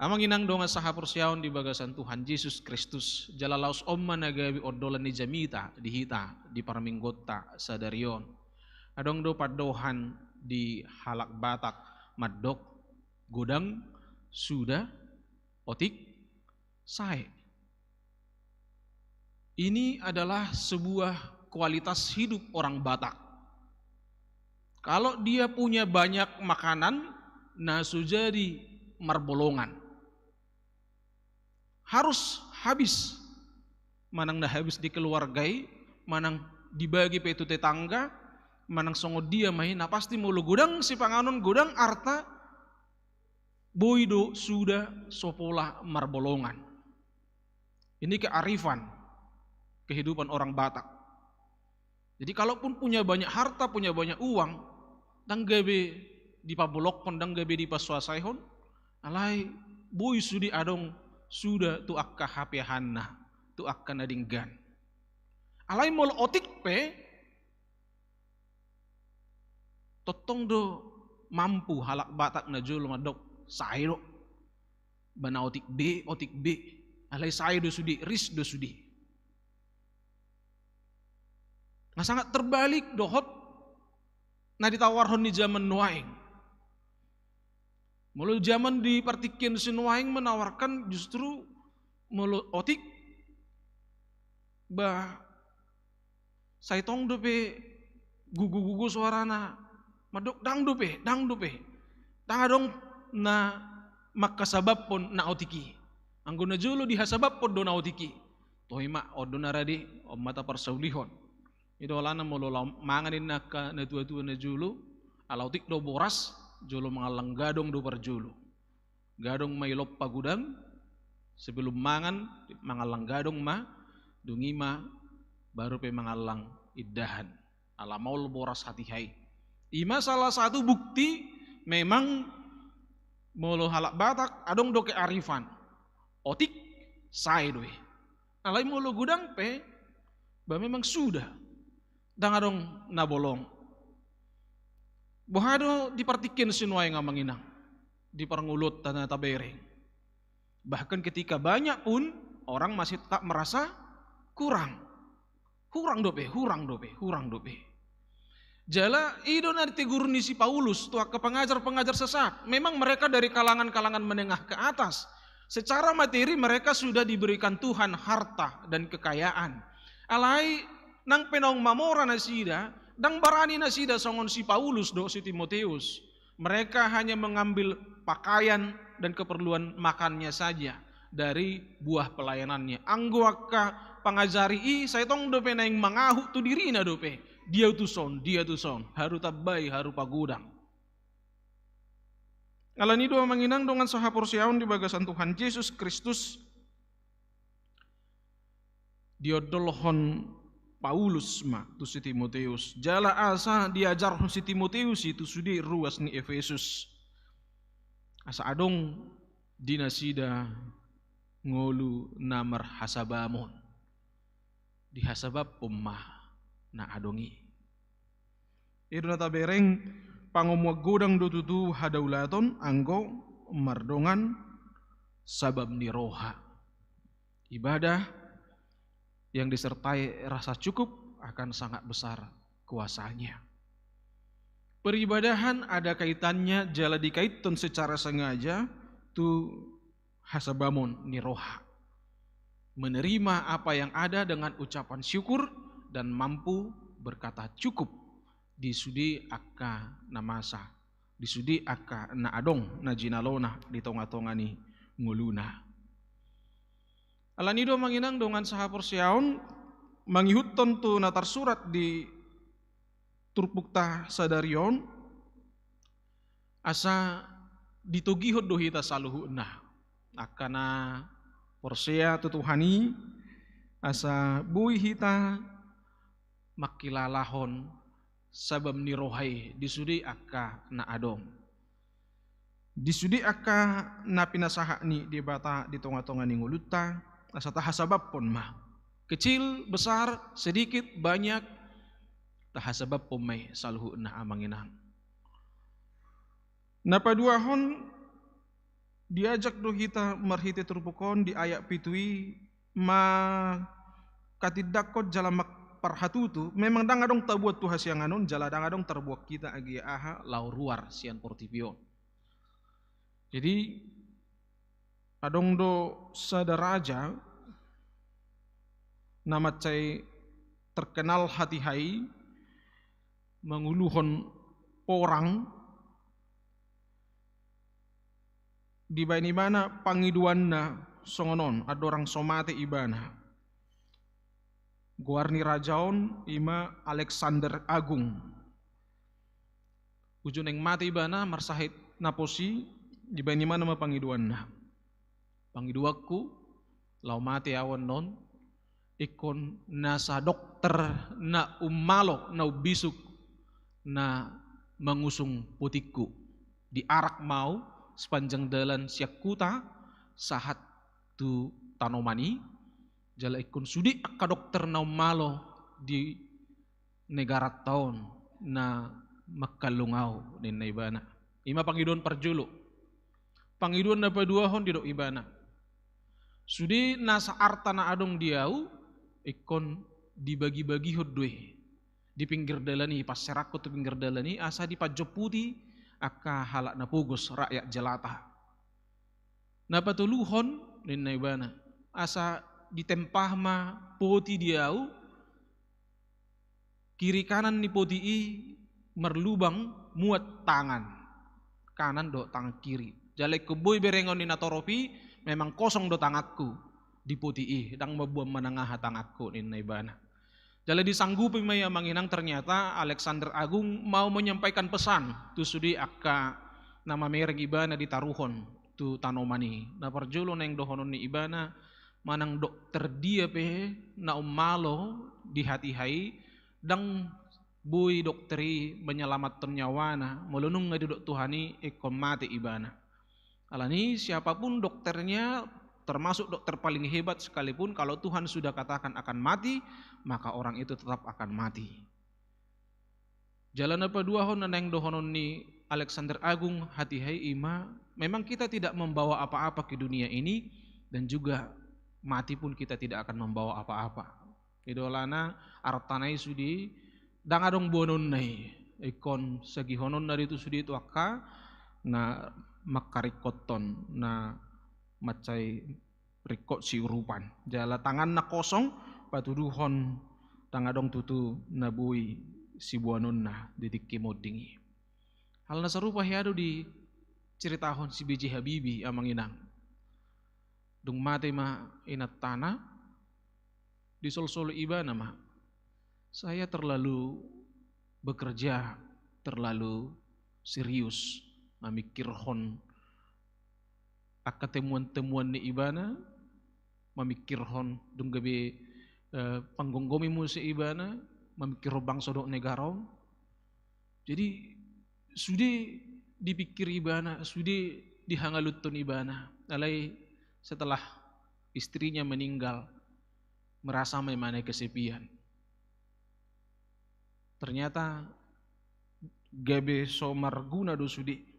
Amang inang dongan sahaporseaon di bagasan Tuhan Jesus Kristus, jala laos on ma na gabe ondolan ni jamita di hita di parmingguonta sadari on. Adong do pandohan di halak Batak mandok: godang, suda, otik, sae. Ini adalah sebuah kualitas hidup orang Batak. Kalau dia punya banyak makanan, na so jadi marbolongan. Harus habis. Manang na habis di keluarga i, manang dibagi pe tu tetangga, manang songon dia ma i, na pasti molo godang sipanganon, godang arta, boi do suda so pola marbolongan. Ini kearifan kehidupan orang Batak. Jadi kalaupun punya banyak harta, punya banyak uang, ndang gabe dipabolongkon, ndang gabe dipansuasaihon, alai boi sude adong suda tu angka hapeahanna, tu angka na denggan. Alai molo otik pe, tongtong do mampu halak Batak na jolo mandok, sae do. Ba na otik be, otik be. Alai sae do sude, ris do sude. Nga sangat terbalik dohot na ditawarhon ni jaman nuaeng. Molo jaman di partingkian si nuaeng menawarkan justru molo otik, ba sai tong dope gugu-gugu suarana, mandok ndang dope, ndang dope. Ndang adong na mangkasababhon na otik i. Anggo na jolo dihasabaphon do na otik i. Toe ma, on do na rade, on ma taparsaulihon. I do alana molo laho mangan ninna angka na tua-tua na jolo, ala otik do boras, jolo mangallang gadong do parjolo. Gadong ma i lompa godang, sebelum mangan, mangallang gadong ma, dung i ma baru pe mangallang indahan. Ala maol boras hatiha i. I ma salah satu bukti memang molo halak Batak adong do kearifan. Otik, sae do i. Alai molo godang pe, ba memang suda. Ndang adong na bolong. Boha do di partingkian si nuaeng, amang inang, di parngoluonta na tabereng. Bahkan ketika banyak pun, orang masih tetap merasa kurang. Hurang dope, hurang dope, hurang dope. Jala i do na ditegur ni si Paulus tu angka pengajar-pengajar sesat. Memang mereka dari kalangan-kalangan menengah ke atas. Secara materi mereka sudah diberikan Tuhan harta dan kekayaan. Alai nang pe naung mamora nasida, ndang barani nasida songon si Paulus dohot si Timoteus. Mereka hanya mengambil pakaian dan keperluan makannya saja dari buah pelayanannya. Anggo angka pangajari i, sai tong dope naeng mangahut tu dirina dope. Dia tu son, dia tu son, haru tambai, haru pagodang. Alani i do, amang inang, dongan sahaporseaon di bagasan Tuhan Jesus Kristus, diondolhon Paulus ma tu si Timoteus. Jala asa diajarhon si Timoteus i tu sude ruas ni Efesus. Asa adong di nasida ngolu na marhasabamon. Dihasabamon ma na adong i. I do na tabereng, pangomoan godang do tutu hadaulaton anggo mardongan sabam ni roha. Ibadah yang disertai rasa cukup akan sangat besar kuasanya. Peribadahan ada kaitannya, jala dikaithon secara sengaja tu hasabamon ni roha. Menerima apa yang ada dengan ucapan syukur dan mampu berkata cukup di sude angka na masa, di sude angka na adong na jinalona di tonga-tonga ni ngoluna. Alani i do, amang inang, dongan sahaporseaon, mangihuthon tu na tarsurat di turpukta sadari on, asa ditogihon do hita saluhutna angka na porsea tu Tuhan i, asa boi hita mangkilalahon sabam ni roha i di sude angka na adong. Di sude angka na pinasahat ni Debata di tonga-tonga ni ngolunta, asa tahasabamon ma. Kecil, besar, sedikit, banyak, tahasabamon ma i saluhutna, amang inang. Na paduahon, diajak do hita marhite turpuk on di ayat pitu i, mangkatindangkon jala mangparhatutu, memang ndang adong tabuat tu hasiangan on, jala ndang adong tarbuat hita agia aha laho ruar sian portibi on. Jadi, adong do sada raja na mansai terkenal hatiha i manguluhon porang, dibaen ibana pangidoanna songon on, andorang so mate ibana. Goar ni raja on i ma Alexander Agung. Uju naeng mate ibana marsahit na pos i, dibaen ibana ma pangidoanna. Pangidoanku, laho mate au annon, Ingkon nasa dokter na ummalo, na umbisuk, na mangusung potingku. Diarak ma au sepanjang dalan sian huta sahat tu tanoman i, jala ingkon sude angka dokter na ummalo di negaranta on na mangkallung au, ninna ibana. I ma pangidoan parjolo. Pangidoan na paduahon didok ibana, sude nasa arta na adong di au ingkon dibagi-bagihon do i di pinggir dalan i, passerangkon tu pinggir dalan i asa dipanjomputi angka halak na pogos, rakyat jelata. Na patoluhon, ninna ibana, asa ditempa ma poti di au, kiri kanan ni poti i marlubang muat tangan kanan dohot tangan kiri. Jala ingkon boi berengon ni natorop i, memang kosong do tanganku di poti i, ndang mamboan manang aha tanganku, ninna ibana. Jala disanggupi ma i, amang inang, ternyata Alexander Agung mau menyampaikan pesan tu sude angka na mamereng ibana ditaruhon tu tanoman i. Na parjolo naeng dohonon ni ibana, manang dokter dia pe na ummalo di hatiha i, ndang boi dokter i menyelamathon nyawana, molo nunga didok Tuhan i ingkon mate ibana. Alani siapapun dokternya, termasuk dokter paling hebat sekalipun, kalau Tuhan sudah katakan akan mati, maka orang itu tetap akan mati. Jala na paduahon na naeng dohonon ni Alexander Agung hatiha i, i ma, memang kita tidak membawa apa-apa ke dunia ini, dan juga mati pun kita tidak akan membawa apa-apa. Jadi alana artana i sude, ndang adong boanonna i. Ingkon sagihononna do i tu sude, tu angka na mangkaringkothon, na mansai ringkot siurupan. Jala tanganna kosong, patuduhon ndang adong tutu na boi siboanonna di tingki monding i. Hal na sarupa hea do diceritahon si B J Habibie, amang inang. Dung mate ma inantana, disolsoli ibana ma, saya terlalu bekerja, terlalu serius mamikirhon angka temuan-temuan ni ibana, mamikirhon dung gabe, eh, panggomgomi muse ibana, mamikirhon bangso dohot negara on. Jadi sude dipikir ibana, sude dihangaluthon ibana. Alai setelah istrinya meninggal, merasa ma ibana kesepian. Ternyata gabe so marguna do sude.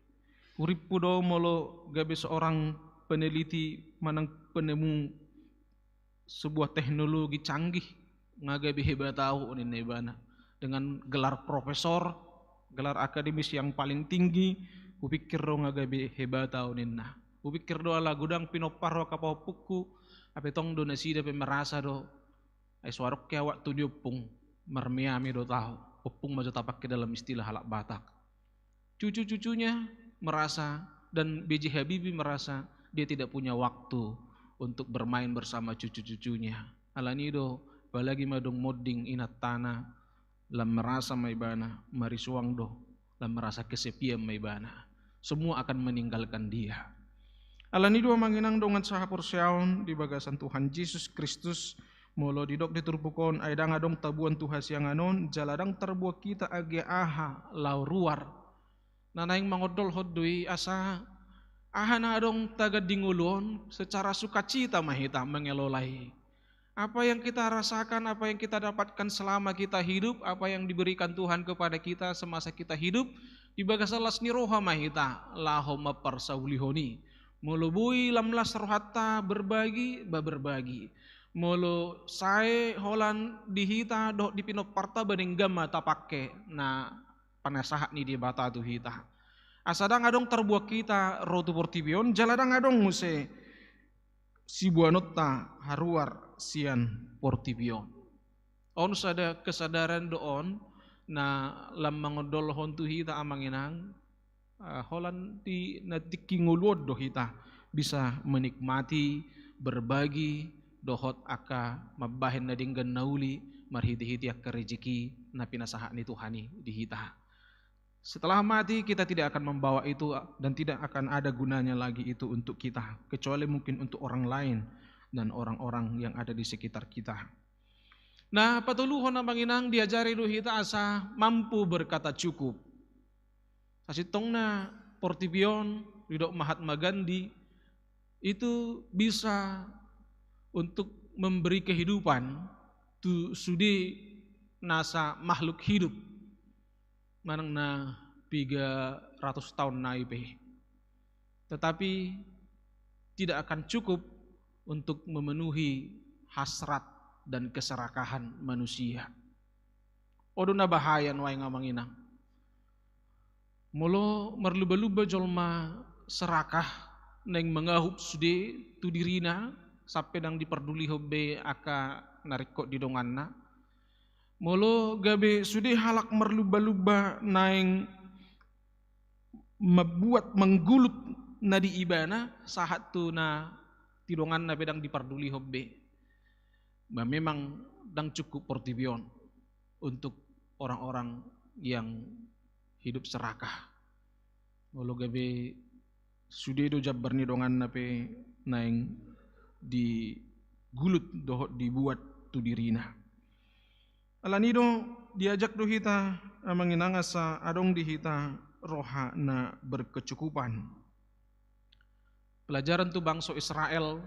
Hurippu do molo gabe seorang peneliti manang penemu sebuah teknologi canggih, nga gabe hebat au, ninna ibana. Dengan gelar profesor, gelar akademis yang paling tinggi, hupikir do nga gabe hebat au, ninna. Hupikir do ala godang pinompar ho angka pahompungku, hape tong do nasida pe merasa do, ai so adong ke au waktu ni ompung, marmeame do au. Ompung ma jo tapake dalam istilah halak Batak. Cucu-cucunya merasa, dan B J Habibie merasa dia tidak punya waktu untuk bermain bersama cucu-cucunya. Alani do, apalagi ma dung monding inantana, lam merasa ma ibana marisuang do, lam merasa kesepian ma ibana. Semua akan meninggalkan dia. Alani do, amang inang dongan sahaporseaon di bagasan Tuhan Jesus Kristus, molo didok di turpuk on, ai ndang adong taboan tu hasiangan on, jala ndang tarboan hita anggiat aha laho ruar. Na naeng mangondolhon do i asa aha na adong tagan di ngolu on, secara sukacita ma hita mengelola i. Apa yang kita rasakan, apa yang kita dapatkan selama kita hidup, apa yang diberikan Tuhan kepada kita semasa kita hidup, di bagasan las ni roha ma hita laho mamparsaulihon i. Molo boi lam las rohanta berbagi, ba berbagi. Molo sae holan di hita dohot di pinomparta, ba denggan ma tapake na pinasahat ni Debata tu hita. Asa ndang adong tarboan hita ro tu portibi on, jala ndang adong muse siboanonta haruar sian portibi on. On sada kesadaran do on na lam mangondolhon tu hita, amang inang, eh, holan di na tingki ngolu on do hita bisa menikmati, berbagi, dohot angka mambahen na denggan na uli marhite-hite angka rejeki na pinasahat ni Tuhan i di hita. Setelah mati, kita tidak akan membawa itu dan tidak akan ada gunanya lagi itu untuk kita, kecuali mungkin untuk orang lain dan orang-orang yang ada di sekitar kita. Na patoluhon, amang inang, diajari do hita asa mampu berkata cukup. Sasintongna portibi on, didok Mahatma Gandhi, itu bisa untuk memberi kehidupan tu sude nasa makhluk hidup, manang na piga ratus taon nai pe. Tetapi tidak akan cukup untuk memenuhi hasrat dan keserakahan manusia. On do na bahaya nuaeng, amang inang. Molo marlumba-lumba jolma serakah, naeng mangahup sude tu dirina, sampe ndang dipardulihon be angka na ringkot di donganna. Molo gabe sude halak marlumba-lumba naeng mambuat, manggulut na di ibana, sahat tu na di donganna pe ndang dipardulihon be. Ba memang ndang cukup portibi on untuk orang-orang yang hidup serakah. Molo gabe sude do jambar ni donganna pe naeng digulut dohot dibuat tu dirina. Alani do diajak do hita, amang inang, asa adong di hita roha na berkecukupan. Pelajaran tu bangso Israel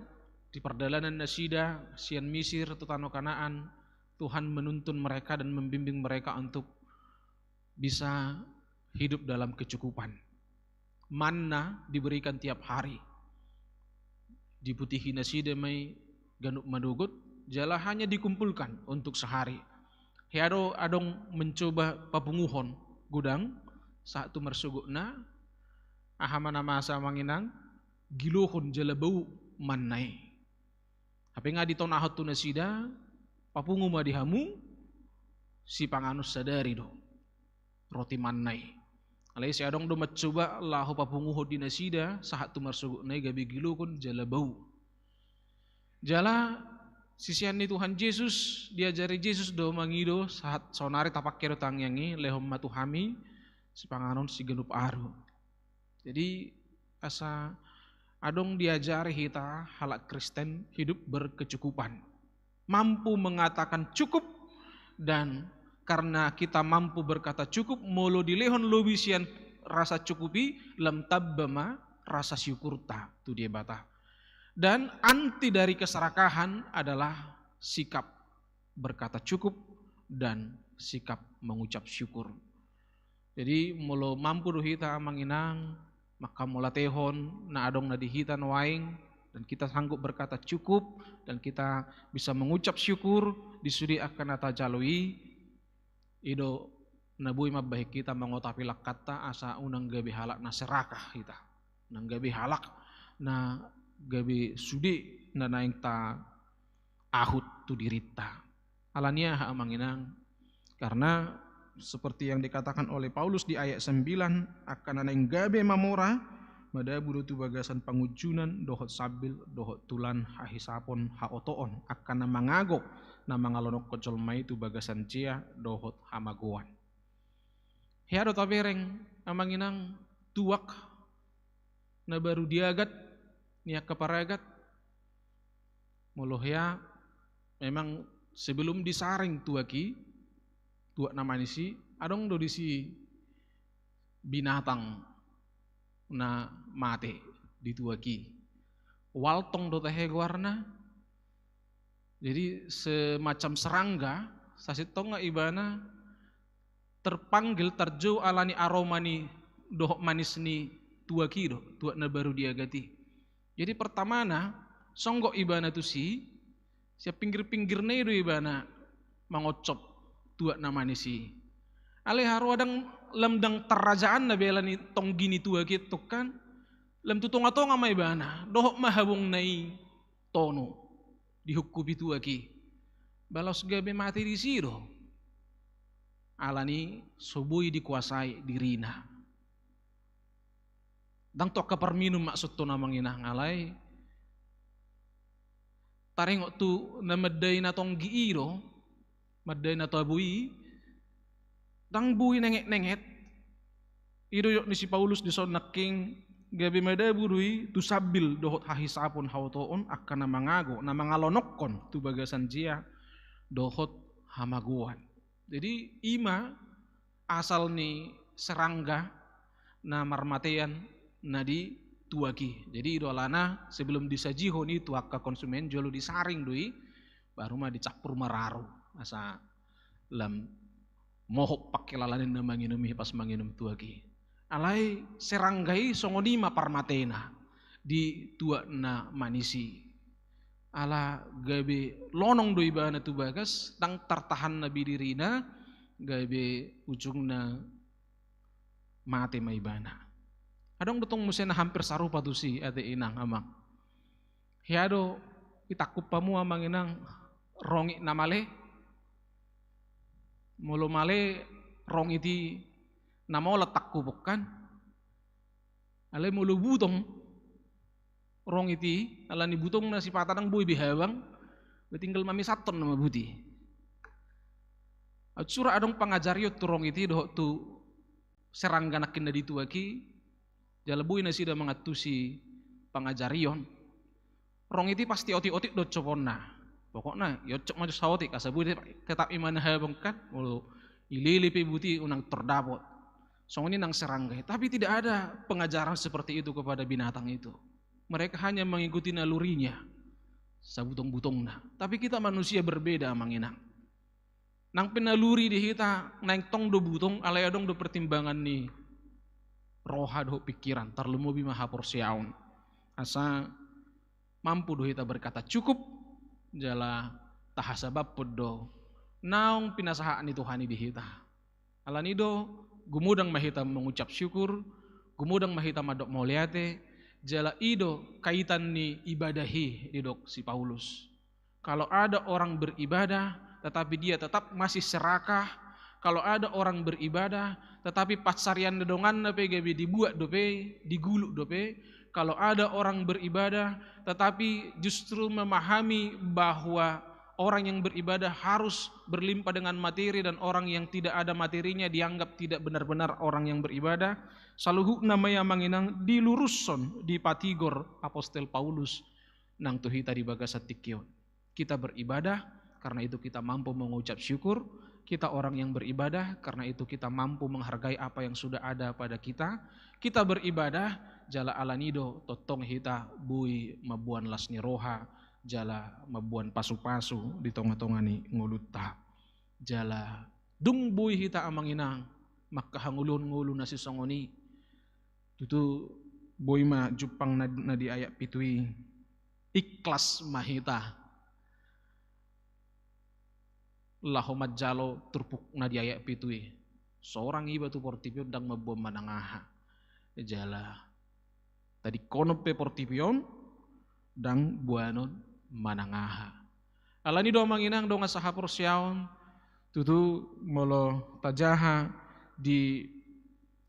di pardalanan nasida sian Misir tu tano Kanaan, Tuhan menuntun mereka dan membimbing mereka untuk bisa hidup dalam kecukupan. Manna diberikan tiap hari. Diputihi nasida ma i ganup manogot, jala hanya dikumpulkan untuk sehari. Hea do adong mencoba papunguhon godang sahat tu marsogotna, aha ma na masa, amang inang? Gilohon jala bau manna i. Hape nga ditonahon tu nasida, papungu ma di hamu, sipanganon sadari do roti manna i. Alai sai adong do mancoba laho papunguhon di nasida sahat tu marsogotna i, gabe gilohon jala bau. Jala sisean ni Tuhan Jesus, diajari Jesus do mangido sahat saonari, tapangke do tangiang i, lehon ma tu hami sipanganon siganup aru. Jadi asa adong diajari hita halak Kristen hidup berkecukupan. Mampu mengatakan cukup, dan karena kita mampu berkata cukup, molo dilehon lobi sian rasa cukup i, lam tamba ma rasa syukurta tu Debata. Dan anti dari keserakahan adalah sikap berkata cukup dan sikap mengucap syukur. Jadi molo mampu do hita, amang inang, manghamauliatehon na adong na di hita nuaeng, dan kita sanggup berkata cukup, dan kita bisa mengucap syukur di sude angka na tajalo i, i do na boi mambahen hita mangotapi langkanta asa unang gabe halak na serakah hita, unang gabe halak na gabe sude na naeng taahut tu dirinta. Alani aha, amang inang? Karena seperti yang dikatakan oleh Paulus di ayat sembilan, angka na naeng gabe mamora, madabu do tu bagasan pangunjunan dohot sambil dohot tulan hahisapon haotoon, angka na mangago, na mangalonokkon jolma i tu bagasan jea dohot hamagoan. Hea do tabereng, amang inang, tuak na baru diagat ni angka paragat? Molo hea, memang sebelum disaring tuak i, tuak na manis i, adong do disi binatang na mate di tuak i. Waltong do tahe goarna. Jadi semacam serangga, sasintongna ibana terpanggil, tarjou alani aroma ni dohot manis ni tuak i do, tuak na baru diagat i. Jadi pertamana songgop ibana tusi, sian pinggir-pinggirna i do ibana mangoncop tuak na manis i. Alai haroa ndang, lam ndang tarrajaanna be alani tonggi ni tuak i tongkan, lam tu tonga-tonga ma ibana, dohot ma habongna i tonu, dihungkupi tuak i. Ba laos gabe mate disi do. Alani so boi dikuasai dirina. Ndang tu angka parminum maksudhon, amang inang, alai taringot tu na mandai na tonggi i do, mandai na tabo i, ndang boi nenget-nenget. I do didok ni si Paulus dison nangkin, gabe madabu do i tu sambil dohot hahisapon haotoon, angka na mangago, na mangalonokkon tu bagasan jea dohot hamagoan. Jadi ima asal ni serangga na marmatean na di tuak i. Jadi i do alana sebelum disajihon i tu angka konsumen, jolo disaring do i, baru ma dicampur mararu asa lam mohop pangkilalaan na manginum i pas manginum tuak i. Alai serangga i songon i ma parmatena di tuak na manis i. Ala gabe lonong do ibana tu bagas, ndang tartahanna bidirina, gabe ujungna mate ma ibana. Adong do tong muse na hampir sarupa tusi, ate inang amang. Hea do itangkup hamu amang inang rongit na male? Molo male rongit i na maolat tangkupon kan? Alai molo butong rongit i, ala ni butongna sipata ndang boi be habang, tinggal mamisathon nama buti. Aut sura adong pangajarion tu rongit i dohot tu serangga nangkin na di tuak i, jala boi nasida mangantusi pangajarion. Rongit i pasti otik-otik do oncoponna. Pokokna ioncop ma jo saotik asa boi tetap ima na habang kan, molo ilele pe buti unang tordapot. Songon i nang serangga i. Tapi tidak ada pengajaran seperti itu kepada binatang itu. Mereka hanya mengikuti nalurinya, sabutong-butongna. Tapi kita manusia berbeda, amang inang. Nang pe naluri di hita naeng tong do butong, alai adong do pertimbangan ni roha dohot pikiran, tarlumobi ma haporseaon. Asa mampu do hita berkata cukup, jala tahasabamhon do naung pinasahat ni Tuhan i di hita. Ala ni do gumodang ma hita mengucap syukur, gumodang ma hita mandok mauliate, jala i do kaitan ni ibadah i didok si Paulus. Kalau ada orang beribadah, tetapi dia tetap masih serakah, kalau ada orang beribadah, tetapi pansarian na donganna pe gabe dibuat dope, diguluk dope, kalau ada orang beribadah, tetapi justru memahami bahwa orang yang beribadah harus berlimpah dengan materi dan orang yang tidak ada materinya dianggap tidak benar-benar orang yang beribadah, saluhutna ma i amang inang dilurushon, dipatigor apostel Paulus nang tu hita di bagasan tingki on. Kita beribadah, karena itu kita mampu mengucap syukur. Kita orang yang beribadah, karena itu kita mampu menghargai apa yang sudah ada pada kita. Kita beribadah, jala ala ni do tongtong hita boi mamboan las ni roha, jala mamboan pasu-pasu di tonga-tonga ni ngolunta. Jala dung boi hita amang inang mangkahangoluhon ngolu na sisongon i, tutu boi ma jumpang na, na di ayat pitu i. Ikhlas ma hita laho manjalo turpuk na di ayat pitu i. Sorang iba tu portibi on ndang mamboan manang aha. Jala tadingkonon pe portibi on ndang boanon manang aha. Ala ni do amang inang dongan sahaporseaon, tutu molo tajaha di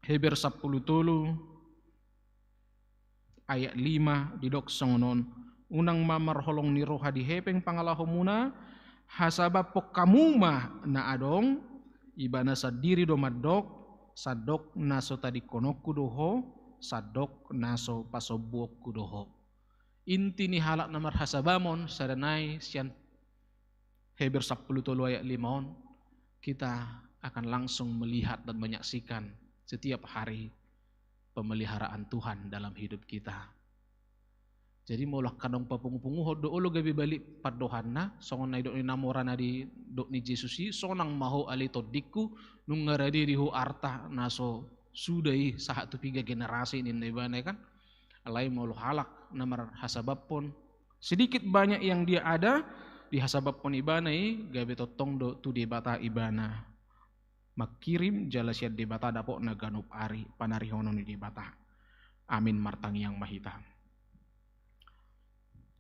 Heber sampulu tolu ayat lima didok songon on, unang ma marholong ni roha di hepeng pangalahomuna, hasabamhon hamu ma na adong, ibana sandiri do mandok, sandok na so tadingkononku do ho, sandok na so pasombuonku do ho. Inti ni halak na marhasabamon sada nai sian Heber sampulu tolu ayat lima on, kita akan langsung melihat dan menyaksikan setiap hari pemeliharaan Tuhan dalam hidup kita. Jadi molo angka naung papungu-punguhon do olo gabe balik pandohanna, songon na didok ni na mora na didok ni Jesus i, sonang ma ho ale tondingku, nunga rade di ho arta na so suda i sahat tu piga generasi ninna ibana kan. Alai molo halak na marhasabamhon sedikit banyak yang dia ada, dihasabamhon ibana i gabe tongtong do tu Debata ibana mangkirim jala sian Debata dapotna ganup ari panarihonon ni Debata. Amin. Martangiang ma hita.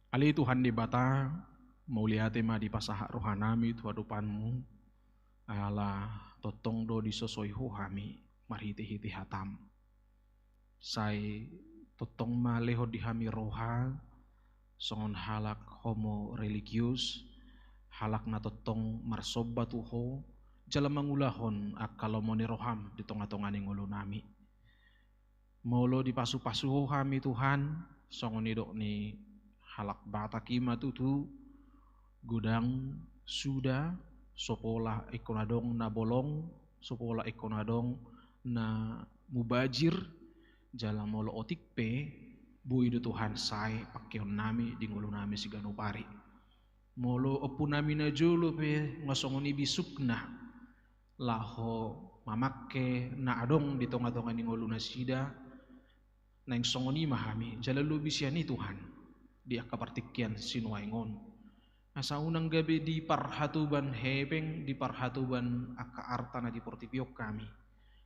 Ale Tuhan Debata, mauliate ma dipasahat rohanami tu adopanmu, ala tongtong do disosoi ho hami marhite-hite hatam. Sai tongtong ma lehon di hami roha songon halak homo religius, halak na tongtong marsomba tu ho jala mangulahon angka lomo ni roham di tonga-tonga ni ngolunami. Molo dipasu-pasu ho hami Tuhan, songon nidok ni halak Batak i ma tutu, godang suda so pola ingkon adong na bolong, so pola ingkon adong na mubajir, jala molo otik pe, boi do Tuhan sae pangkeonnami di ngolunami siganup ari. Molo ompunami najolo pe nga songon i bisukna, laho mamangke na adong di tongatonga ni ngolunasida, naeng songon i ma hami, jala lobi sian i Tuhan, di angka partingkian sinuaeng on. Asa unang gabe diparhatoban hepeng, diparhatoban angka arta na di portibi on hami.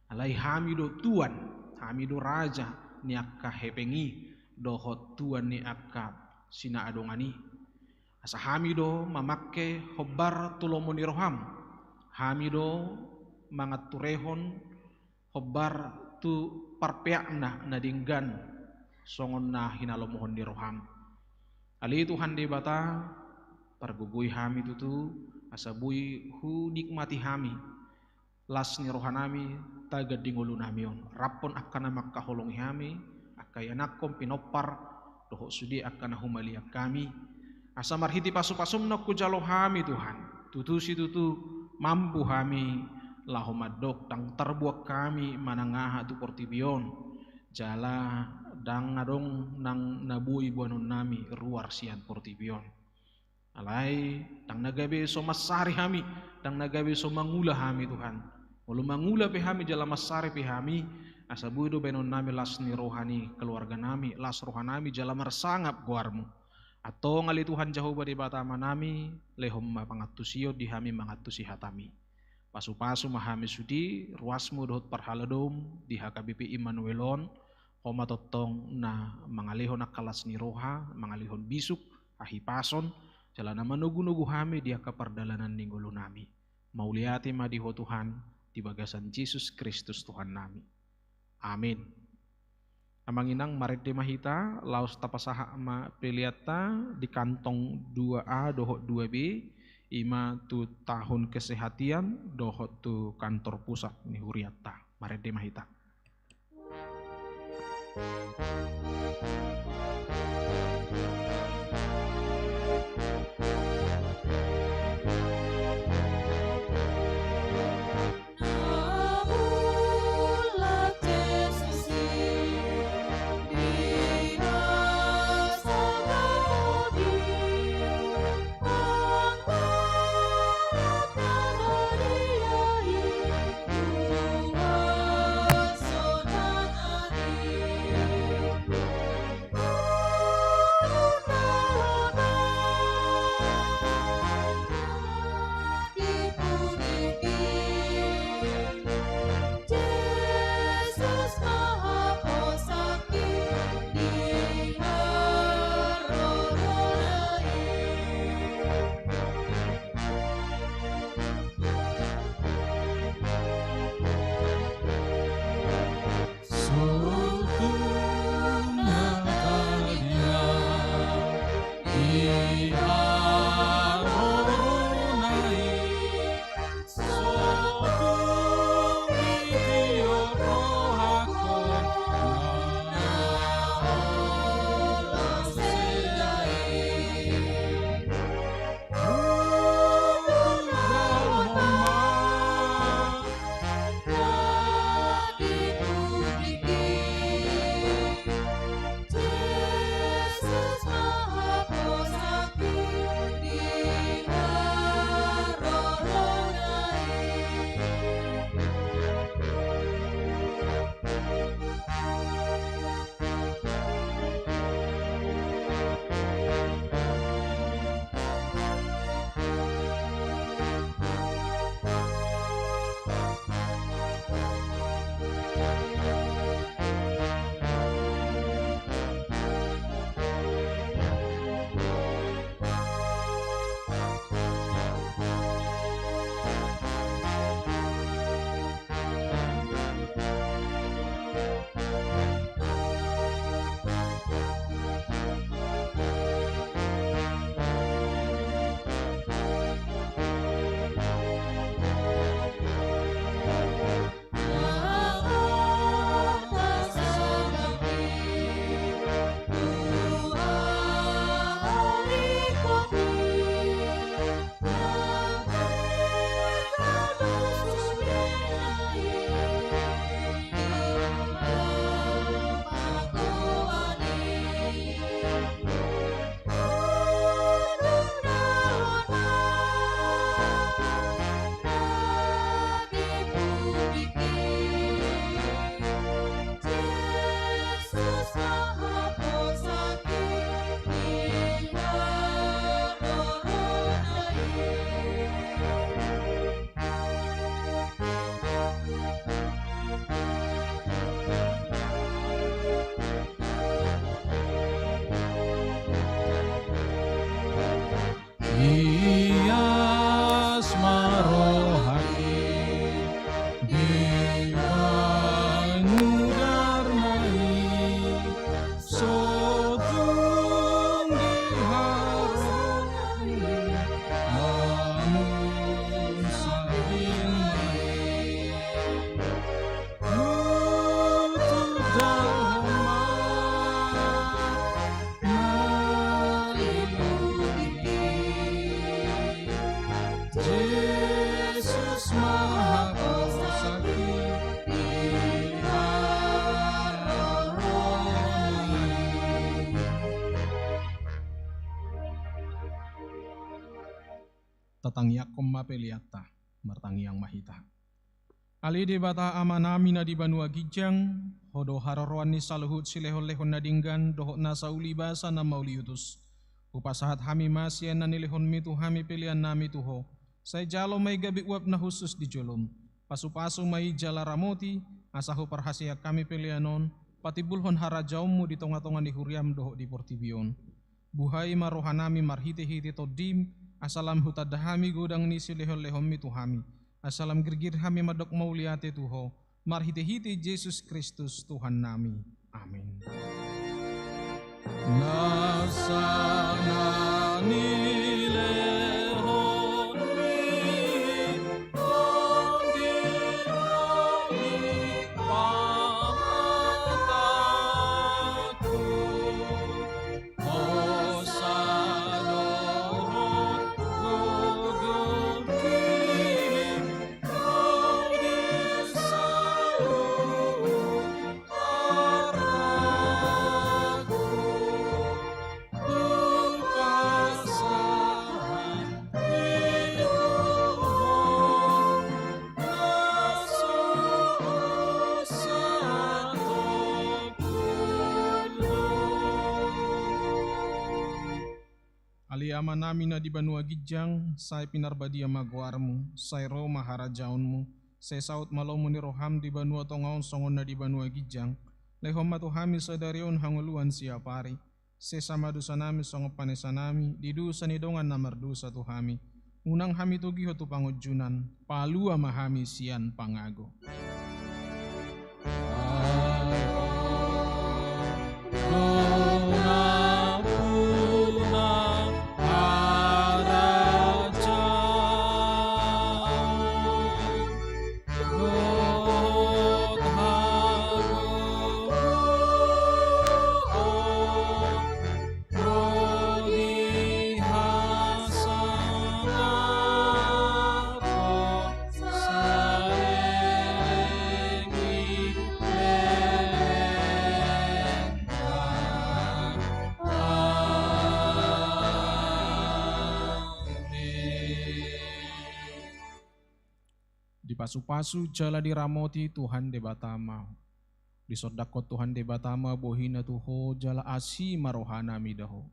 Alai hami do tuan, hami do raja ni angka hepeng i, dohot tuan ni angka sinaadongan i. Asa hami do mamangke hombar tu lomo ni roham. Hami do manganturehon hombar tu parpeakna na denggan songon na hinalomohon ni roham. Ale Tuhan Debata, pargogoi hami tutu, asa boi hunikmati hami las ni rohanami tagan di ngolunami on. Raphon angka na mangkaholongi hami, angka ianakhon pinompar, dohot sude angka na humaliang hami. Asa marhite pasupasum na hujalo hami Tuhan. Tutu situtu mambu hami laho mandok ndang tarbuang hami manang aha tu portibi on. Jala ndang adong nang na boi boanonnami ruar sian portibi on. Alai, ndang na gabe so mansari hami, ndang na gabe so mangula hami, Tuhan. Molo mangula pe hami jala mansari pe hami, asa boi do baenonnami las ni roha ni keluarganami, las rohanami jala marsangap goarmu. Antong ale Tuhan Jahowa Debata Amanami, lehon ma pangantusion di hami mangantusi hatami. Pasupasu ma hami sude, ruasmu dohot parhaladom di H K B P Immanuel on, Ho ma tongtong na mangalehon angka las ni roha, mangalehon bisuk, hahipason, jala na manogunogu hami di angka pardalanan ni ngolunami. Mauliate ma di Ho Tuhan, di bagasan Jesus Kristus Tuhannami. Amin. Amang inang, marende ma hita, laos tapasahat ma peleanta di kantong dua A dohot dua B, i ma tu tahun kesehatan dohot tu kantor pusat ni hurianta. Marende ma hita. Tangiangkon ma peleanta, martangiang ma hita. Ale Debata Amanami na di banua ginjang, Ho do haroroan ni saluhut silehonlehon na denggan dohot na sauli basa na mauliutus. Hupasahat hami ma sian na nilehonMi tu hami peleannami tu Ho. Sai jalo ma i gabe uap na hushus di jolom. Pasupasu ma i jala ramoti, asa huparhaseang hami pelean on patimbulhon harajaonMu di tongatonga ni huriaM dohot di portibi on. Buhai ma rohanami marhitehite TondiM, asa lam hutanda hami godang ni silehonlehonMi tu hami, asa lam girgir hami mandok mauliate tu Ho, marhitehite Jesus Kristus Tuhannami. Amin. Nasa na nilehonMi, Tondi ni pamatangku. Ale Amanami na di banua ginjang, sai pinarbadia ma goarMu, sai ro ma harajaonMu, sai saut ma lomo ni rohaM di banua tonga on songon na di banua ginjang. Lehon ma tu hami sadari on hangoluan siapari. Sesa ma dosanami songon panesanami di dosa ni dongan na mardosa tu hami. Unang hami togihon tu pangunjunan, palua ma hami sian pangago. Dipasupasu jala diramoti Tuhan Debata ma ho. Disondangkon Tuhan Debata ma bohiNa tu ho jala asi ma rohaNa mida ho.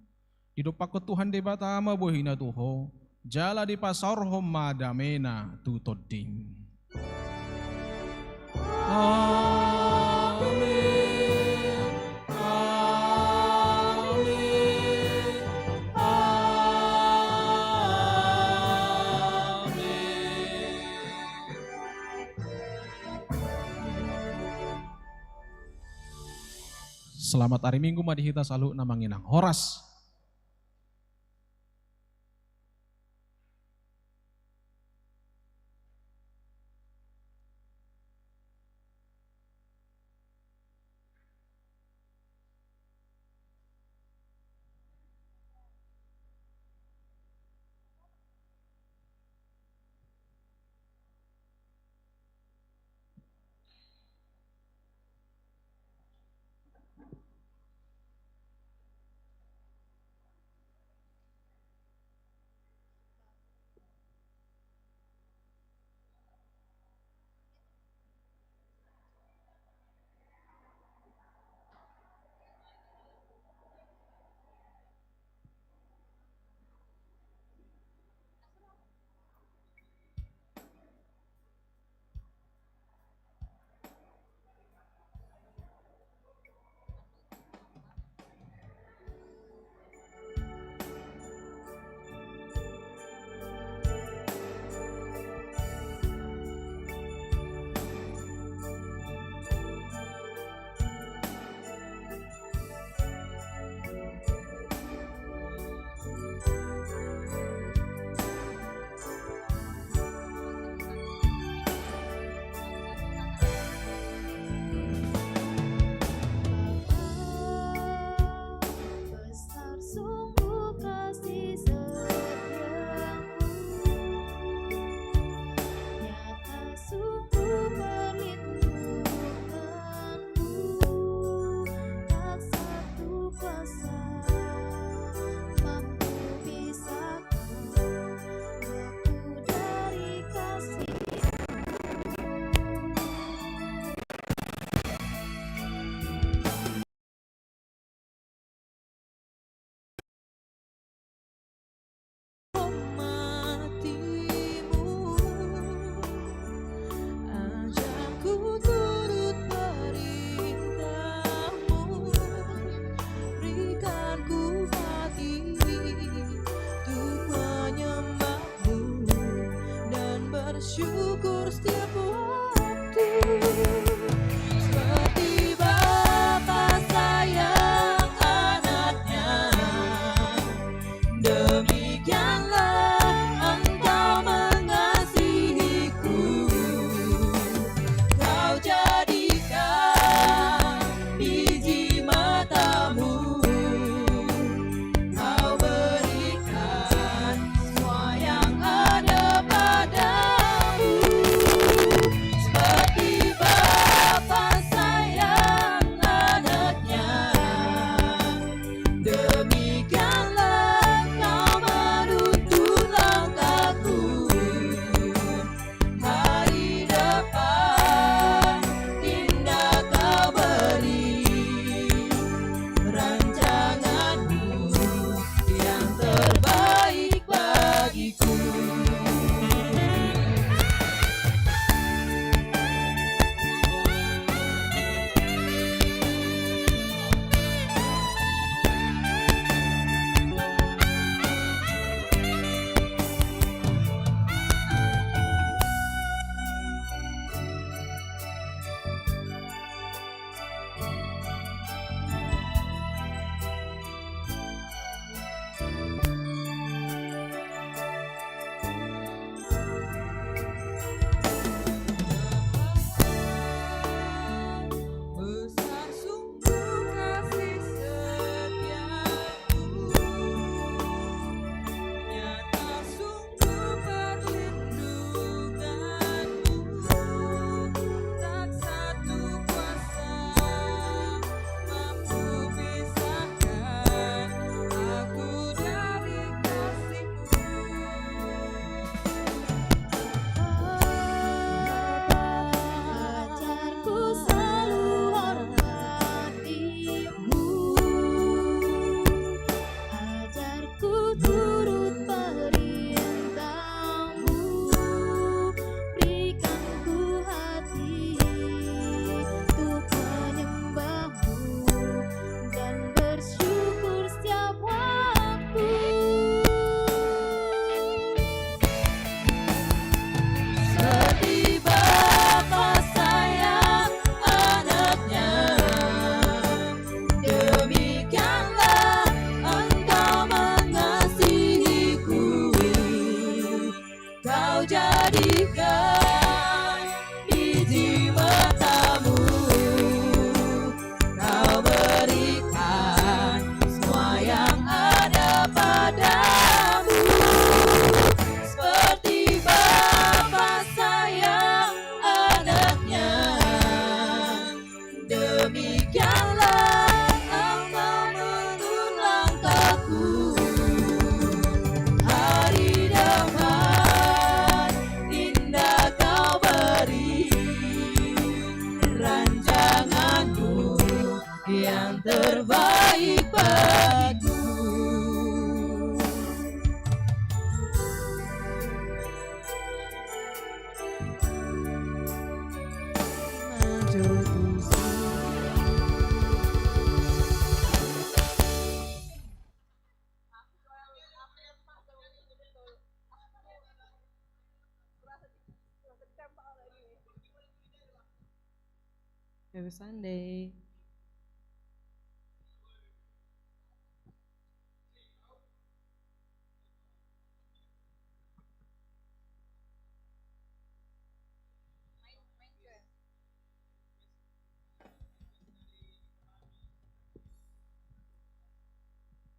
Didompakkon Tuhan Debata ma bohiNa tu ho, jala dipasaorhon ma dameNa tu tondim. Amin. Amin. Amin. Selamat ari Minggu ma di hita saluhutna, manginang. Horas. Syukur setiap waktu, seperti Bapa sayang anaknya, demikianlah Engkau mengasihiku. Kau jadikan biji matamu, Kau berikan semua yang ada padamu, seperti Bapa sayang anaknya. Demikianlah Kau menuntun langkahku. Hari depan indah Kau beri, rancangan-Mu yang terbaik bagiku. Besar sungguh kasih setiamu, nyata sungguh perlindungan-Mu, tak satu kuasa mampu pisahkan aku dari kasih-Mu. Ajarku selalu hormati-Mu, ajarku turut perintah-Mu, berikan ku hati untuk menyembah-Mu dan bersyukur setiap waktu. Seperti Bapa sayang anaknya, demikianlah Engkau mengasihiku. Kau jadikan biji matamu, Kau berikan semua yang ada padamu, seperti Bapa sayang anaknya. Demikianlah Engkau menuntun langkahku. Hari depan indah Kau beri, rancangan-Mu yang terbaik bagiku. Happy Sunday.